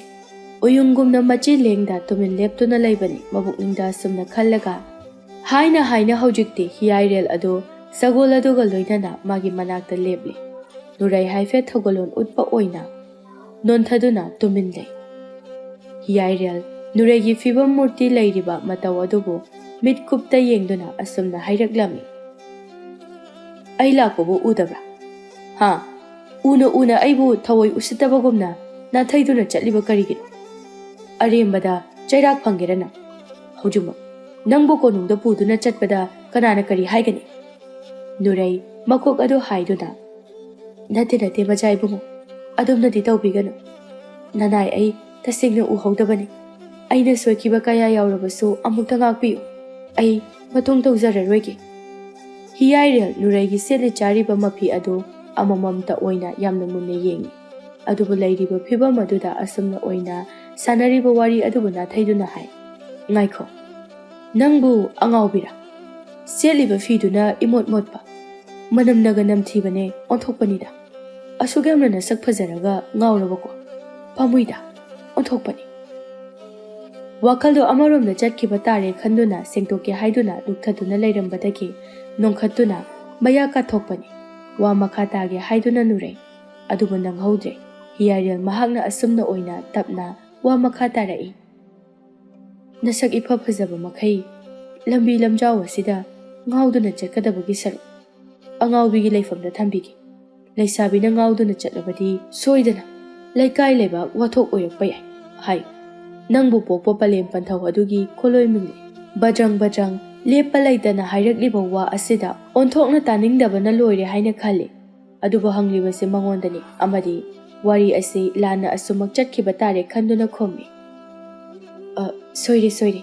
ꯎꯌꯨꯡꯒꯨꯝꯅ ꯃꯆꯤ ꯂꯦꯡꯗ ꯇꯨꯃꯤꯟ ꯂꯦꯞꯇꯨꯅ ꯂꯩꯕꯅꯤ꯫ ꯃꯕꯨꯛꯅꯤꯡꯗ ꯑꯁꯨꯝꯅ ꯈꯜꯂꯒ, ꯍꯥꯏꯅ ꯍꯥꯏꯅ ꯍꯧꯖꯤꯛꯇꯤ ꯍꯤꯌꯥꯏꯔꯦꯜ ꯑꯗꯨ ꯁꯒꯣꯜ ꯑꯗꯨꯒ ꯂꯣꯏꯅꯅ ꯃꯥꯒꯤ ꯃꯅꯥꯛꯇ ꯂꯦꯞꯂꯤ꯫ ꯅꯨꯔꯩ ꯍꯥꯏꯐꯦꯠ ꯊꯧꯒꯜꯂꯣꯟ ꯎꯠꯄ ꯑꯣꯏꯅ ꯅꯣꯟꯊꯗꯨꯅ ꯇꯨꯃꯤꯟ ꯂꯩ꯫ ꯍꯤꯌꯥꯏꯔꯦꯜ ꯅꯨꯔꯩꯒꯤ ꯐꯤꯕꯝ ꯃꯨꯔꯇꯤ ꯂꯩꯔꯤꯕ ꯃꯇꯧ ꯑꯗꯨꯕꯨ ꯃꯤꯠ ꯀꯨꯞꯇ ꯌꯦꯡꯗꯨꯅ ꯑꯁꯨꯝꯅ ꯍꯥꯏꯔꯛꯂꯝꯃꯤ, "ꯑꯩ ꯂꯥꯛꯄꯕꯨ ꯎꯗꯕ꯭ꯔꯥ? ꯍꯥ? ꯎꯅ ꯎꯅ ꯑꯩꯕꯨ ꯊꯑꯣꯏ ꯎꯁꯤꯠꯇꯕꯒꯨꯝꯅ ꯅꯥꯊꯩꯗꯨꯅ ꯆꯠꯂꯤꯕ ꯀꯔꯤꯒꯤꯅꯣ? ꯑꯔꯦꯝꯕꯗ ꯆꯩꯔꯥꯛ ꯐꯪꯒꯦꯔꯥ ꯅꯪ? ꯍꯧꯖꯤꯛꯃꯛ ꯅꯪꯕꯨ ꯀꯣꯅꯨꯡꯗ ꯄꯨꯗꯨꯅ ꯆꯠꯄꯗ ꯀꯅꯥꯅ ꯀꯔꯤ ꯍꯥꯏꯒꯅꯤ?" ꯅꯨꯔꯩ ꯃꯀꯣꯛ ꯑꯗꯨ ꯍꯥꯏꯗꯨꯅ, "ꯅꯠꯇꯦ, ꯅꯠꯇꯦ, ꯃꯆꯥ ꯏꯕꯨꯡꯉꯣ, ꯑꯗꯨꯝꯅꯗꯤ ꯇꯧꯕꯤꯒꯅꯨ꯫ ꯅꯅꯥꯏ ꯑꯩ ꯇꯁꯦꯡꯅ ꯎꯍꯧꯗꯕꯅꯤ꯫ ꯑꯩꯅ ꯁꯣꯏꯈꯤꯕ ꯀꯌꯥ ꯌꯥꯎꯔꯕꯁꯨ ꯑꯃꯨꯛꯇ ꯉꯥꯛꯄꯤꯌꯨ꯫ ꯑꯩ ꯃꯇꯨꯡ ꯇꯧꯖꯔꯔꯣꯏꯒꯦ꯫" ꯍꯤꯌꯥꯏꯔꯦꯜ ꯅꯨꯔꯩꯒꯤ ꯁꯦꯠꯂꯤ ꯆꯥꯔꯤꯕ ꯃꯐꯤ ꯑꯗꯨ ꯑꯃꯃꯝꯇ ꯑꯣꯏꯅ ꯌꯥꯝꯅ ꯃꯨꯟꯅ ꯌꯦꯡꯏ꯫ ꯑꯗꯨꯕꯨ ꯂꯩꯔꯤꯕ ꯐꯤꯚꯝ ꯑꯗꯨꯗ ꯑꯁꯨꯝꯅ ꯑꯣꯏꯅ ꯁꯥꯟꯅꯔꯤꯕ ꯋꯥꯔꯤ ꯑꯗꯨꯕꯨ ꯅꯥꯊꯩꯗꯨꯅ ꯍꯥꯏ, "ꯉꯥꯏꯈꯣ, ꯅꯪꯕꯨ ꯑꯉꯥꯎꯕꯤꯔꯥ? ꯁꯦꯠꯂꯤꯕ ꯐꯤꯗꯨꯅ ꯏꯃꯣꯠ ꯃꯣꯠꯄ, ꯃꯅꯝꯅꯒ ꯅꯝꯊꯤꯕꯅꯦ, ꯑꯣꯟꯊꯣꯛꯄꯅꯤꯗ꯫ ꯑꯁꯨꯛ ꯌꯥꯝꯅ ꯅꯁꯛ ꯐꯖꯔꯒ ꯉꯥꯎꯔꯕꯀꯣ? ꯄꯥꯝꯃꯨꯏꯗ, ꯑꯣꯟꯊꯣꯛꯄꯅꯤ꯫" ꯋꯥꯈꯜꯗꯣ ꯑꯃꯔꯣꯝꯗ ꯆꯠꯈꯤꯕ ꯇꯥꯔꯦ ꯈꯟꯗꯨꯅ ꯁꯦꯡꯗꯣꯛꯀꯦ ꯍꯥꯏꯗꯨꯅ ꯂꯨꯞꯊꯗꯨꯅ ꯂꯩꯔꯝꯕꯗꯒꯤ ꯅꯣꯡꯈꯠꯇꯨꯅ ꯃꯌꯥ ꯀꯥꯊꯣꯛꯄꯅꯤ꯫ ꯋꯥ ꯃꯈꯥ ꯇꯥꯒꯦ ꯍꯥꯏꯗꯨꯅ ꯅꯨꯔꯩ꯫ ꯑꯗꯨꯕꯨ ꯅꯪꯍꯧꯗ꯭ꯔꯦ꯫ ꯍꯤꯌꯥꯏꯔꯦꯜ ꯃꯍꯥꯛꯅ ꯑꯁꯨꯝꯅ ꯑꯣꯏꯅ ꯇꯞꯅ ꯋꯥ ꯃꯈꯥ ꯇꯥꯔꯛꯏ꯫ "ꯅꯁꯛ ꯏꯐ ꯐꯖꯕ ꯃꯈꯩ ꯂꯝꯕꯤ ꯂꯝꯖꯥꯎ ꯑꯁꯤꯗ ꯉꯥꯎꯗꯨꯅ ꯆꯠꯀꯗꯕꯒꯤ ꯁꯔꯨꯛ ꯑꯉꯥꯎꯕꯤꯒꯤ ꯂꯩꯐꯝꯗ ꯊꯝꯕꯤꯒꯦ꯫ ꯂꯩꯁꯥꯕꯤꯅ ꯉꯥꯎꯗꯨꯅ ꯆꯠꯂꯕꯗꯤ ꯁꯣꯏꯗꯅ ꯂꯩꯀꯥꯏ ꯂꯩꯕꯥꯛ ꯋꯥꯊꯣꯛ ꯑꯣꯏꯔꯛꯄ ꯌꯥꯏ ꯍꯥꯏ꯫ ꯅꯪꯕꯨ ꯄꯣꯛꯄ ꯄꯂꯦꯝ ꯄꯟꯊꯧ ꯑꯗꯨꯒꯤ ꯈꯣꯜꯂꯣꯏ ꯃꯤꯡꯅꯤ꯫" ꯕꯗ꯭ꯔꯪ ꯕꯗ꯭ꯔꯪ ꯂꯦꯞꯄ ꯂꯩꯇꯅ ꯍꯥꯏꯔꯛꯂꯤꯕ ꯋꯥ ꯑꯁꯤꯗ ꯑꯣꯟꯊꯣꯛꯅ ꯇꯥꯅꯤꯡꯗꯕꯅ ꯂꯣꯏꯔꯦ ꯍꯥꯏꯅ ꯈꯜꯂꯤ꯫ ꯑꯗꯨꯕꯨ ꯍꯪꯂꯤꯕꯁꯤ ꯃꯉꯣꯟꯗꯅꯤ ꯑꯃꯗꯤ ꯋꯥꯔꯤ ꯑꯁꯤ ꯂꯥꯟꯅ ꯑꯁꯨꯃꯛ ꯆꯠꯈꯤꯕ ꯇꯥꯔꯦ ꯈꯟꯗꯨꯅ ꯈꯨꯝꯃꯤ꯫ "ꯑ, ꯁꯣꯏꯔꯦ, ꯁꯣꯏꯔꯦ꯫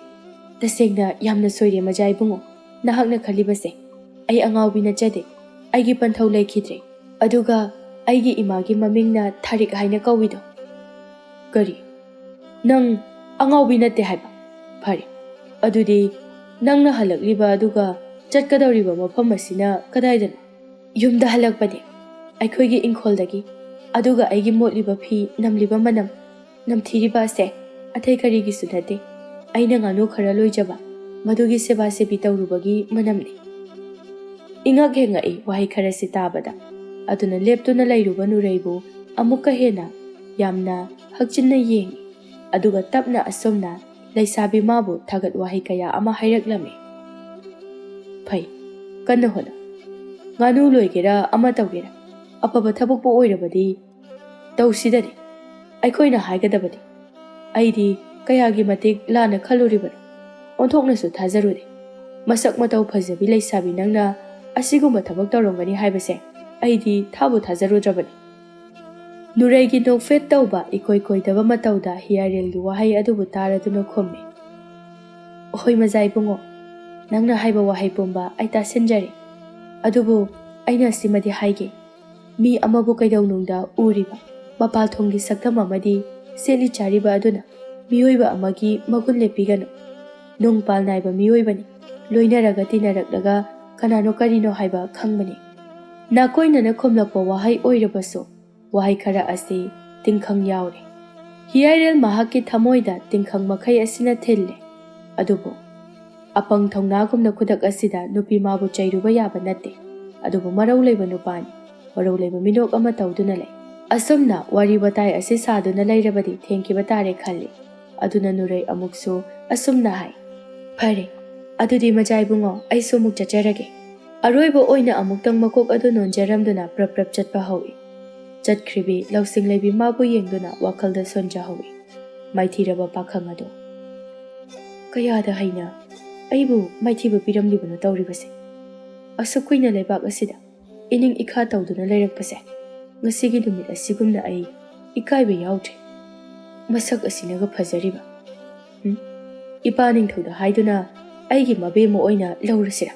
ꯇꯁꯦꯡꯅ ꯌꯥꯝꯅ ꯁꯣꯏꯔꯦ, ꯃꯖꯥ ꯏꯕꯨꯡꯉꯣ꯫ ꯅꯍꯥꯛꯅ ꯈꯜꯂꯤꯕꯁꯦ ꯑꯩ ꯑꯉꯥꯎꯕꯤ ꯅꯠꯆꯗꯦ꯫ ꯑꯩꯒꯤ ꯄꯟꯊꯧ ꯂꯩꯈꯤꯗ꯭ꯔꯦ꯫ ꯑꯗꯨꯒ ꯑꯩꯒꯤ ꯏꯃꯥꯒꯤ ꯃꯃꯤꯡꯅ ꯊꯥꯔꯤꯛ ꯍꯥꯏꯅ ꯀꯧꯏꯗꯣ꯫" "ꯀꯔꯤ? ꯅꯪ ꯑꯉꯥꯎꯕꯤ ꯅꯠꯇꯦ ꯍꯥꯏꯕ? ꯐꯔꯦ, ꯑꯗꯨꯗꯤ ꯅꯪꯅ ꯍꯜꯂꯛꯂꯤꯕ ꯑꯗꯨꯒ ꯆꯠꯀꯗꯧꯔꯤꯕ ꯃꯐꯝ ꯑꯁꯤꯅ ꯀꯗꯥꯏꯗꯅꯣ?" "ꯌꯨꯝꯗ ꯍꯜꯂꯛꯄꯅꯦ, ꯑꯩꯈꯣꯏꯒꯤ ꯏꯪꯈꯣꯜꯗꯒꯤ꯫ ꯑꯗꯨꯒ ꯑꯩꯒꯤ ꯃꯣꯠꯂꯤꯕ ꯐꯤ, ꯅꯝꯂꯤꯕ ꯃꯅꯝ, ꯅꯝꯊꯤꯔꯤꯕ ꯑꯁꯦ ꯑꯇꯩ ꯀꯔꯤꯒꯤꯁꯨ ꯅꯠꯇꯦ, ꯑꯩꯅ ꯉꯥꯅꯨ ꯈꯔ ꯂꯣꯏꯖꯕ, ꯃꯗꯨꯒꯤ ꯁꯦꯕꯥ ꯁꯦꯕꯤ ꯇꯧꯔꯨꯕꯒꯤ ꯃꯅꯝꯅꯤ꯫" ꯏꯉꯛ ꯍꯦꯡꯉꯛꯏ ꯋꯥꯍꯩ ꯈꯔꯁꯤ ꯇꯥꯕꯗ꯫ ꯑꯗꯨꯅ ꯂꯦꯞꯇꯨꯅ ꯂꯩꯔꯨꯕ ꯅꯨꯔꯩꯕꯨ ꯑꯃꯨꯛꯀ ꯍꯦꯟꯅ ꯌꯥꯝꯅ ꯍꯛꯆꯤꯟꯅ ꯌꯦꯡꯏ꯫ ꯑꯗꯨꯒ ꯇꯞꯅ ꯑꯁꯨꯝꯅ ꯂꯩꯁꯥꯕꯤ ꯃꯥꯕꯨ ꯊꯥꯒꯠ ꯋꯥꯍꯩ ꯀꯌꯥ ꯑꯃ ꯍꯥꯏꯔꯛꯂꯝꯃꯤ꯫ "ꯐꯩ, ꯀꯟꯅ ꯍꯣꯠꯅꯧ꯫ ꯉꯥꯅꯨ ꯂꯣꯏꯒꯦꯔꯥ ꯑꯃ ꯇꯧꯒꯦꯔꯥ, ꯑꯐꯕ ꯊꯕꯛꯄꯨ ꯑꯣꯏꯔꯕꯗꯤ ꯇꯧꯁꯤꯗꯅꯤ꯫ ꯑꯩꯈꯣꯏꯅ ꯍꯥꯏꯒꯗꯕꯅꯤ꯫ ꯑꯩꯗꯤ ꯀꯌꯥꯒꯤ ꯃꯇꯤꯛ ꯂꯥꯟꯅ ꯈꯜꯂꯨꯔꯤꯕꯅꯣ? ꯑꯣꯟꯊꯣꯛꯅꯁꯨ ꯊꯥꯖꯔꯨꯗꯦ꯫ ꯃꯁꯛ ꯃꯇꯧ ꯐꯖꯕꯤ ꯂꯩꯁꯥꯕꯤ ꯅꯪꯅ ꯑꯁꯤꯒꯨꯝꯕ ꯊꯕꯛ ꯇꯧꯔꯝꯒꯅꯤ ꯍꯥꯏꯕꯁꯦ ꯑꯩꯗꯤ ꯊꯥꯕꯨ ꯊꯥꯖꯔꯨꯗ꯭ꯔꯕꯅꯤ꯫" ꯅꯨꯔꯩꯒꯤ ꯅꯣꯛꯐꯦꯠ ꯇꯧꯕ ꯏꯀꯣꯏ ꯀꯣꯏꯗꯕ ꯃꯇꯧꯗ ꯍꯤꯌꯥꯔꯦꯜꯒꯤ ꯋꯥꯍꯩ ꯑꯗꯨꯕꯨ ꯇꯥꯔꯗꯨꯅ ꯈꯨꯝꯃꯤ꯫ "ꯍꯣꯏ ꯃꯖꯥ ꯏꯕꯨꯡꯉꯣ, ꯅꯪꯅ ꯍꯥꯏꯕ ꯋꯥꯍꯩ ꯄꯨꯝꯕ ꯑꯩ ꯇꯥꯁꯤꯟꯖꯔꯦ꯫ ꯑꯗꯨꯕꯨ ꯑꯩꯅ ꯑꯁꯤꯃꯗꯤ ꯍꯥꯏꯒꯦ, ꯃꯤ ꯑꯃꯕꯨ ꯀꯩꯗꯧꯅꯨꯡꯗ ꯎꯔꯤꯕ ꯃꯄꯥꯜ ꯊꯣꯡꯒꯤ ꯁꯛꯇꯝ ꯑꯃꯗꯤ ꯁꯦꯠꯂꯤ ꯆꯥꯔꯤꯕ ꯑꯗꯨꯅ ꯃꯤꯑꯣꯏꯕ ꯑꯃꯒꯤ ꯃꯒꯨꯟ ꯂꯦꯞꯄꯤꯒꯅꯨ꯫ ꯅꯨꯡ ꯄꯥꯜ ꯅꯥꯏꯕ ꯃꯤꯑꯣꯏꯕꯅꯤ꯫ ꯂꯣꯏꯅꯔꯒ ꯇꯤꯟꯅꯔꯛꯂꯒ ꯀꯅꯥꯅꯣ ꯀꯔꯤꯅꯣ ꯍꯥꯏꯕ ꯈꯪꯕꯅꯤ꯫ ꯅꯥꯀꯣꯏꯅꯅ ꯈꯨꯝꯂꯛꯄ ꯋꯥꯍꯩ ꯑꯣꯏꯔꯕꯁꯨ, ꯋꯥꯍꯩ ꯈꯔ ꯑꯁꯤ ꯇꯤꯡꯈꯪ ꯌꯥꯎꯔꯦ꯫ ꯍꯤꯌꯥꯏꯔꯦꯜ ꯃꯍꯥꯛꯀꯤ ꯊꯃꯣꯏꯗ ꯇꯤꯡꯈꯪ ꯃꯈꯩ ꯑꯁꯤꯅ ꯊꯤꯜꯂꯦ꯫ ꯑꯗꯨꯕꯨ ꯑꯄꯪ ꯊꯧꯅꯥꯒꯨꯝꯅ ꯈꯨꯗꯛ ꯑꯁꯤꯗ ꯅꯨꯄꯤ ꯃꯥꯕꯨ ꯆꯩꯔꯨꯕ ꯌꯥꯕ ꯅꯠꯇꯦ꯫ ꯑꯗꯨꯕꯨ ꯃꯔꯧ ꯂꯩꯕ ꯅꯨꯄꯥꯅꯤ꯫ ꯃꯔꯧ ꯂꯩꯕ ꯃꯤꯅꯣꯛ ꯑꯃ ꯇꯧꯗꯨꯅ ꯂꯩ꯫ ꯑꯁꯨꯝꯅ ꯋꯥꯔꯤ ꯋꯥꯇꯥꯏ ꯑꯁꯤ ꯁꯥꯗꯨꯅ ꯂꯩꯔꯕꯗꯤ ꯊꯦꯡꯈꯤꯕ ꯇꯥꯔꯦ ꯈꯜꯂꯤ꯫ ꯑꯗꯨꯅ ꯅꯨꯔꯩ ꯑꯃꯨꯛꯁꯨ ꯑꯁꯨꯝꯅ ꯍꯥꯏ, "ꯐꯔꯦ, ꯑꯗꯨꯗꯤ ꯃꯆꯥ ꯏꯕꯨꯡꯉꯣ, ꯑꯩꯁꯨ ꯑꯃꯨꯛ ꯆꯠꯆꯔꯒꯦ꯫" ꯑꯔꯣꯏꯕ ꯑꯣꯏꯅ ꯑꯃꯨꯛꯇꯪ ꯃꯀꯣꯛ ꯑꯗꯨ ꯅꯣꯟꯖꯔꯝꯗꯨꯅ ꯄ꯭ꯔꯞ ꯄ꯭ꯔꯞ ꯆꯠꯄ ꯍꯧꯏ꯫ ꯆꯠꯈ꯭ꯔꯤꯕꯤ ꯂꯧꯁꯤꯡ ꯂꯩꯕꯤ ꯃꯥꯕꯨ ꯌꯦꯡꯗꯨꯅ ꯋꯥꯈꯜꯗ ꯁꯣꯟꯖꯍꯧꯏ꯫ ꯃꯥꯏꯊꯤꯔꯕ ꯄꯥꯈꯪ ꯑꯗꯨ꯫ ꯀꯌꯥꯗ ꯍꯩꯅ ꯑꯩꯕꯨ ꯃꯥꯏꯊꯤꯕ ꯄꯤꯔꯝꯂꯤꯕꯅꯣ ꯇꯧꯔꯤꯕꯁꯦ? ꯑꯁꯨꯛ ꯀꯨꯏꯅ ꯂꯩꯕꯥꯛ ꯑꯁꯤꯗ ꯏꯅꯤꯡ ꯏꯈꯥ ꯇꯧꯗꯨꯅ ꯂꯩꯔꯛꯄꯁꯦ, ꯉꯁꯤꯒꯤ ꯅꯨꯃꯤꯠ ꯑꯁꯤꯒꯨꯝꯅ ꯑꯩ ꯏꯀꯥꯏꯕ ꯌꯥꯎꯗ꯭ꯔꯤ꯫ ꯃꯁꯛ ꯑꯁꯤꯅꯒ ꯐꯖꯔꯤꯕ꯫ ꯎꯝ? ꯏꯄꯥ ꯅꯤꯡꯊꯧꯗ ꯍꯥꯏꯗꯨꯅ ꯑꯩꯒꯤ ꯃꯕꯦꯝꯃ ꯑꯣꯏꯅ ꯂꯧꯔꯁꯤꯔꯥ?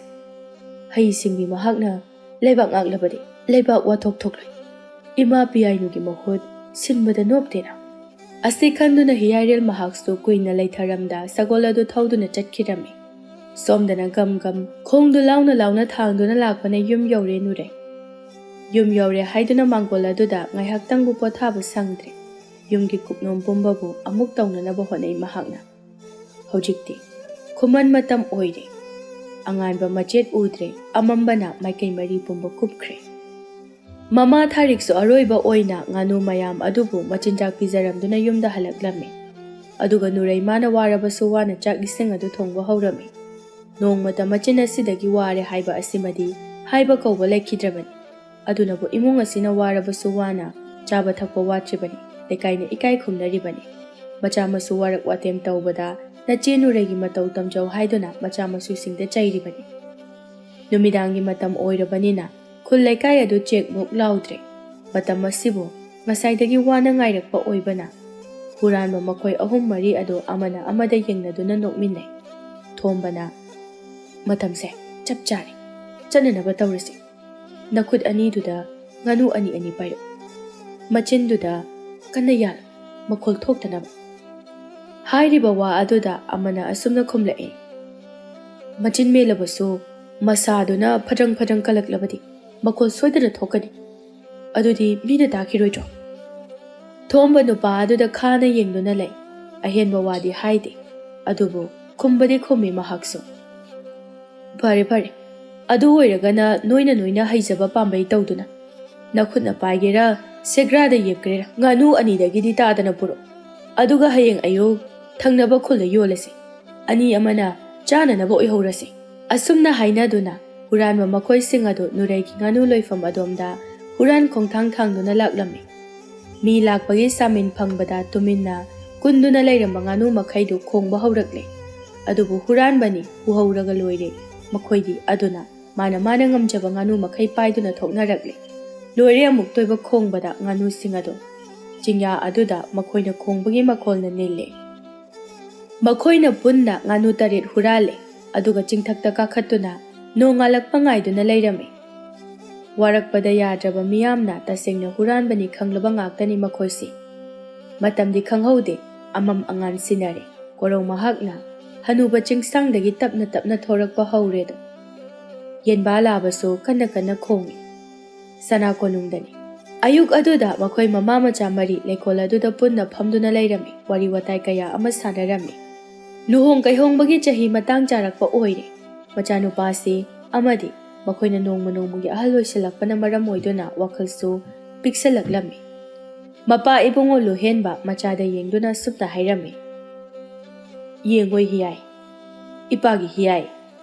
ꯍꯩ ꯁꯤꯡꯕꯤ ꯃꯍꯥꯛꯅ ꯂꯩꯕꯥꯛ ꯉꯥꯛꯂꯕꯗꯤ ꯂꯩꯕꯥꯛ ꯋꯥꯊꯣꯛ ꯊꯣꯛꯂꯣꯏ꯫ ꯏꯃꯥ ꯄꯤꯌꯥꯏꯅꯨꯒꯤ ꯃꯍꯨꯠ ꯁꯤꯟꯕꯗ ꯅꯣꯞꯇꯦꯅ꯫ ꯑꯁꯤ ꯈꯟꯗꯨꯅ ꯍꯤꯌꯥꯏꯔꯦꯜ ꯃꯍꯥꯛꯁꯨ ꯀꯨꯏꯅ ꯂꯩꯊꯔꯝꯗ ꯁꯒꯣꯜ ꯑꯗꯨ ꯊꯧꯗꯨꯅ ꯆꯠꯈꯤꯔꯝꯃꯤ꯫ ꯁꯣꯝꯗꯅ ꯒꯝ ꯒꯝ ꯈꯣꯡꯗꯨ ꯂꯥꯎꯅ ꯂꯥꯎꯅ ꯊꯥꯡꯗꯨꯅ ꯂꯥꯛꯄꯅ ꯌꯨꯝ ꯌꯧꯔꯦ ꯅꯨꯔꯩ꯫ ꯌꯨꯝ ꯌꯧꯔꯦ ꯍꯥꯏꯗꯨꯅ ꯃꯥꯡꯒꯣꯜ ꯑꯗꯨꯗ ꯉꯥꯏꯍꯥꯛꯇꯪꯕꯨ ꯄꯣꯊꯥꯕ ꯁꯪꯗ꯭ꯔꯦ꯫ ꯌꯨꯝꯒꯤ ꯀꯨꯞꯅꯣꯝ ꯄꯨꯝꯕꯕꯨ ꯑꯃꯨꯛ ꯇꯧꯅꯅꯕ ꯍꯣꯠꯅꯩ ꯃꯍꯥꯛꯅ꯫ ꯍꯧꯖꯤꯛꯇꯤ ꯈꯨꯃꯟ ꯃꯇꯝ ꯑꯣꯏꯔꯦ꯫ ꯑꯉꯥꯟꯕ ꯃꯆꯦꯠ ꯎꯗ꯭ꯔꯦ, ꯑꯃꯝꯕꯅ ꯃꯥꯏꯀꯩ ꯃꯔꯤ ꯄꯨꯝꯕ ꯀꯨꯞꯈ꯭ꯔꯦ꯫ ꯃꯃꯥ ꯊꯥꯔꯤꯛꯁꯨ ꯑꯔꯣꯏꯕ ꯑꯣꯏꯅ ꯉꯥꯅꯨ ꯃꯌꯥꯝ ꯑꯗꯨꯕꯨ ꯃꯆꯤꯟꯖꯥꯛ ꯄꯤꯖꯔꯝꯗꯨꯅ ꯌꯨꯝꯗ ꯍꯜꯂꯛꯂꯝꯃꯤ꯫ ꯑꯗꯨꯒ ꯅꯨꯔꯩꯃꯥꯅ ꯋꯥꯔꯕꯁꯨ ꯋꯥꯅ ꯆꯥꯛ ꯏꯁꯤꯡ ꯑꯗꯨ ꯊꯣꯡꯕ ꯍꯧꯔꯝꯃꯤ꯫ ꯅꯣꯡꯃꯇ ꯃꯆꯤꯟ ꯑꯁꯤꯗꯒꯤ ꯋꯥꯔꯦ ꯍꯥꯏꯕ ꯑꯁꯤꯃꯗꯤ ꯍꯥꯏꯕ ꯀꯧꯕ ꯂꯩꯈꯤꯗ꯭ꯔꯕꯅꯤ꯫ ꯑꯗꯨꯅꯕꯨ ꯏꯃꯨꯡ ꯑꯁꯤꯅ ꯋꯥꯔꯕꯁꯨ ꯋꯥꯅ ꯆꯥꯕ ꯊꯛꯄ ꯋꯥꯠꯇ꯭ꯔꯤꯕꯅꯤ, ꯂꯩꯀꯥꯏꯅ ꯏꯀꯥꯏ ꯈꯨꯝꯅꯔꯤꯕꯅꯤ꯫ ꯃꯆꯥ ꯃꯁꯨ ꯋꯥꯔꯛ ꯋꯥꯇꯦꯝ ꯇꯧꯕꯗ ꯅꯆꯦ ꯅꯨꯔꯩꯒꯤ ꯃꯇꯧ ꯇꯝꯖꯧ ꯍꯥꯏꯗꯨꯅ ꯃꯆꯥ ꯃꯁꯨꯁꯤꯡꯗ ꯆꯩꯔꯤꯕꯅꯤ꯫ ꯅꯨꯃꯤꯗꯥꯡꯒꯤ ꯃꯇꯝ ꯑꯣꯏꯔꯕꯅꯤꯅ ꯈꯨꯜ ꯂꯩꯀꯥꯏ ꯑꯗꯨ ꯆꯦꯛ ꯃꯨꯛ ꯂꯥꯎꯗ꯭ꯔꯦ꯫ ꯃꯇꯝ ꯑꯁꯤꯕꯨ ꯉꯁꯥꯏꯗꯒꯤ ꯋꯥꯅ ꯉꯥꯏꯔꯛꯄ ꯑꯣꯏꯕꯅ ꯍꯨꯔꯥꯟꯕ ꯃꯈꯣꯏ ꯑꯍꯨꯝ ꯃꯔꯤ ꯑꯗꯨ ꯑꯃꯅ ꯑꯃꯗ ꯌꯦꯡꯅꯗꯨꯅ ꯅꯣꯛꯃꯤꯟꯅꯩ꯫ ꯊꯣꯝꯕꯅ, "ꯃꯇꯝꯁꯦ ꯆꯞ ꯆꯥꯔꯦ꯫ ꯆꯠꯅꯅꯕ ꯇꯧꯔꯁꯤ꯫ ꯅꯈꯨꯠ ꯑꯅꯤꯗꯨꯗ ꯉꯥꯅꯨ ꯑꯅꯤ ꯑꯅꯤ ꯄꯥꯏꯔꯛꯎ꯫ ꯃꯆꯤꯟꯗꯨꯗ ꯀꯟꯅ ꯌꯥꯜꯂꯨ, ꯃꯈꯣꯜ ꯊꯣꯛꯇꯅꯕ꯫ ꯍꯥꯏꯔꯤꯕ ꯋꯥ ꯑꯗꯨꯗ ꯑꯃꯅ ꯑꯁꯨꯝꯅ ꯈꯨꯝꯂꯛꯏ, ꯃꯆꯤꯟ ꯃꯦꯜꯂꯕꯁꯨ ꯃꯁꯥꯗꯨꯅ ꯐꯗ꯭ꯔꯪ ꯐꯗ꯭ꯔꯪ ꯀꯜꯂꯛꯂꯕꯗꯤ ꯃꯈꯣꯜ ꯁꯣꯏꯗꯅ ꯊꯣꯛꯀꯅꯤ꯫ ꯑꯗꯨꯗꯤ ꯃꯤꯅ ꯇꯥꯈꯤꯔꯣꯏꯗ꯭ꯔꯣ? ꯊꯣꯝꯕ ꯅꯨꯄꯥ ꯑꯗꯨꯗ ꯈꯥꯅ ꯌꯦꯡꯗꯨꯅ ꯂꯩ꯫ ꯑꯍꯦꯟꯕ ꯋꯥꯗꯤ ꯍꯥꯏꯗꯦ, ꯑꯗꯨꯕꯨ ꯈꯨꯝꯕꯗꯤ ꯈꯨꯝꯃꯤ ꯃꯍꯥꯛꯁꯨ꯫ ꯐꯔꯦ ꯐꯔꯦ, ꯑꯗꯨ ꯑꯣꯏꯔꯒꯅ ꯅꯣꯏꯅ ꯅꯣꯏꯅ ꯍꯩꯖꯕ ꯄꯥꯝꯕꯩ ꯇꯧꯗꯨꯅ, ꯅꯈꯨꯠꯅ ꯄꯥꯏꯒꯦꯔꯥ, ꯁꯦꯒ꯭ꯔꯥꯗ ꯌꯦꯞꯀꯦꯔꯥ, ꯉꯥꯅꯨ ꯑꯅꯤꯗꯒꯤꯗꯤ ꯇꯥꯗꯅ ꯄꯨꯔꯛꯎ꯫ ꯑꯗꯨꯒ ꯍꯌꯦꯡ ꯑꯌꯨꯛ ꯊꯪꯅꯕ ꯈꯨꯜꯗ ꯌꯣꯜꯂꯁꯤ꯫ ꯑꯅꯤ ꯑꯃꯅ ꯆꯥꯅꯅꯕ ꯑꯣꯏꯍꯧꯔꯁꯤ꯫ ꯑꯁꯨꯝꯅ ꯍꯥꯏꯅꯗꯨꯅ ꯍꯨꯔꯥꯟꯕ ꯃꯈꯣꯏꯁꯤꯡ ꯑꯗꯨ ꯅꯨꯔꯩꯒꯤ ꯉꯥꯅꯨ ꯂꯣꯏꯐꯝ ꯑꯗꯣꯝꯗ ꯍꯨꯔꯥꯟ ꯈꯣꯡꯊꯥꯡ ꯊꯥꯡꯗꯨꯅ ꯂꯥꯛꯂꯝꯃꯤ꯫ ꯃꯤ ꯂꯥꯛꯄꯒꯤ ꯁꯥꯃꯤꯟ ꯐꯪꯕꯗ ꯇꯨꯃꯤꯟꯅ ꯀꯨꯟꯗꯨꯅ ꯂꯩꯔꯝꯕ ꯉꯥꯅꯨ ꯃꯈꯩꯗꯨ ꯈꯣꯡꯕ ꯍꯧꯔꯛꯂꯦ꯫ ꯑꯗꯨꯕꯨ ꯍꯨꯔꯥꯟꯕꯅꯤ, ꯎꯍꯧꯔꯒ ꯂꯣꯏꯔꯦ꯫ ꯃꯈꯣꯏꯗꯤ ꯑꯗꯨꯅ ꯃꯥꯅ ꯃꯥꯅ ꯉꯝꯖꯕ ꯉꯥꯅꯨ ꯃꯈꯩ ꯄꯥꯏꯗꯨꯅ ꯊꯣꯛꯅꯔꯛꯂꯦ꯫ ꯂꯣꯏꯔꯦ ꯑꯃꯨꯛꯇꯣꯏꯕ ꯈꯣꯡꯕꯗ ꯉꯥꯅꯨꯁꯤꯡ ꯑꯗꯨ꯫ ꯆꯤꯡꯌꯥ ꯑꯗꯨꯗ ꯃꯈꯣꯏꯅ ꯈꯣꯡꯕꯒꯤ ꯃꯈꯣꯜꯅ ꯅꯤꯜꯂꯦ꯫ ꯃꯈꯣꯏꯅ ꯄꯨꯟꯅ ꯉꯥꯅꯨ ꯇꯔꯦꯠ ꯍꯨꯔꯥꯜꯂꯦ, ꯑꯗꯨꯒ ꯆꯤꯡꯊꯛꯇ ꯀꯥꯈꯠꯇꯨꯅ ꯅꯣꯡꯉꯥꯜꯂꯛꯄ ꯉꯥꯏꯗꯨꯅ ꯂꯩꯔꯝꯃꯤ꯫ ꯋꯥꯔꯛꯄꯗ ꯌꯥꯗ꯭ꯔꯕ ꯃꯤꯌꯥꯝꯅ ꯇꯁꯦꯡꯅ ꯍꯨꯔꯥꯟꯕꯅꯤ ꯈꯪꯂꯕ ꯉꯥꯛꯇꯅꯤ ꯃꯈꯣꯏꯁꯤ꯫ ꯃꯇꯝꯗꯤ ꯈꯪꯍꯧꯗꯦ, ꯑꯃꯝ ꯑꯉꯥꯟ ꯁꯤꯟꯅꯔꯦ꯫ ꯀꯣꯔꯧ ꯃꯍꯥꯛꯅ ꯍꯅꯨꯕ ꯆꯤꯡꯁꯥꯡꯗꯒꯤ ꯇꯞꯅ ꯇꯞꯅ ꯊꯣꯔꯛꯄ ꯍꯧꯔꯦꯗꯣ꯫ ꯌꯦꯟꯕꯥ ꯂꯥꯕꯁꯨ ꯀꯟꯅ ꯀꯟꯅ ꯈꯣꯡꯏ꯫ ꯁꯅꯥ ꯀꯣꯅꯨꯡꯗꯅꯤ꯫ ꯑꯌꯨꯛ ꯑꯗꯨꯗ ꯃꯈꯣꯏ ꯃꯃꯥ ꯃꯆꯥ ꯃꯔꯤ ꯂꯩꯀꯣꯜ ꯑꯗꯨꯗ ꯄꯨꯟꯅ ꯐꯝꯗꯨꯅ ꯂꯩꯔꯝꯃꯤ, ꯋꯥꯔꯤ ꯋꯥꯇꯥꯏ ꯀꯌꯥ ꯑꯃ ꯁꯥꯟꯅꯔꯝꯃꯤ꯫ ꯂꯨꯍꯣꯡ ꯀꯩꯍꯣꯡꯕꯒꯤ ꯆꯍꯤ ꯃꯇꯥꯡ ꯆꯥꯔꯛꯄ ꯑꯣꯏꯔꯦ꯫ ꯃꯆꯥꯅꯨꯄꯥꯁꯤ ꯑꯃꯗꯤ ꯃꯈꯣꯏꯅ ꯅꯣꯡꯃ ꯅꯣꯡꯃꯒꯤ ꯑꯍꯜ ꯑꯣꯏꯁꯤꯜꯂꯛꯄꯅ ꯃꯔꯝ ꯑꯣꯏꯗꯨꯅ ꯋꯥꯈꯜꯁꯨ ꯄꯤꯛꯁꯜꯂꯛꯂꯝꯃꯤ꯫ ꯃꯄꯥ ꯏꯕꯨꯡꯉꯣ ꯂꯨꯍꯦꯟꯕ ꯃꯆꯥꯗ ꯌꯦꯡꯗꯨꯅ ꯁꯨꯝꯅ ꯍꯥꯏꯔꯝꯃꯤ, "ꯌꯦꯡꯉꯣꯏ ꯍꯤꯌꯥꯏ, ꯏꯄꯥꯒꯤ ꯍꯤꯌꯥꯏ,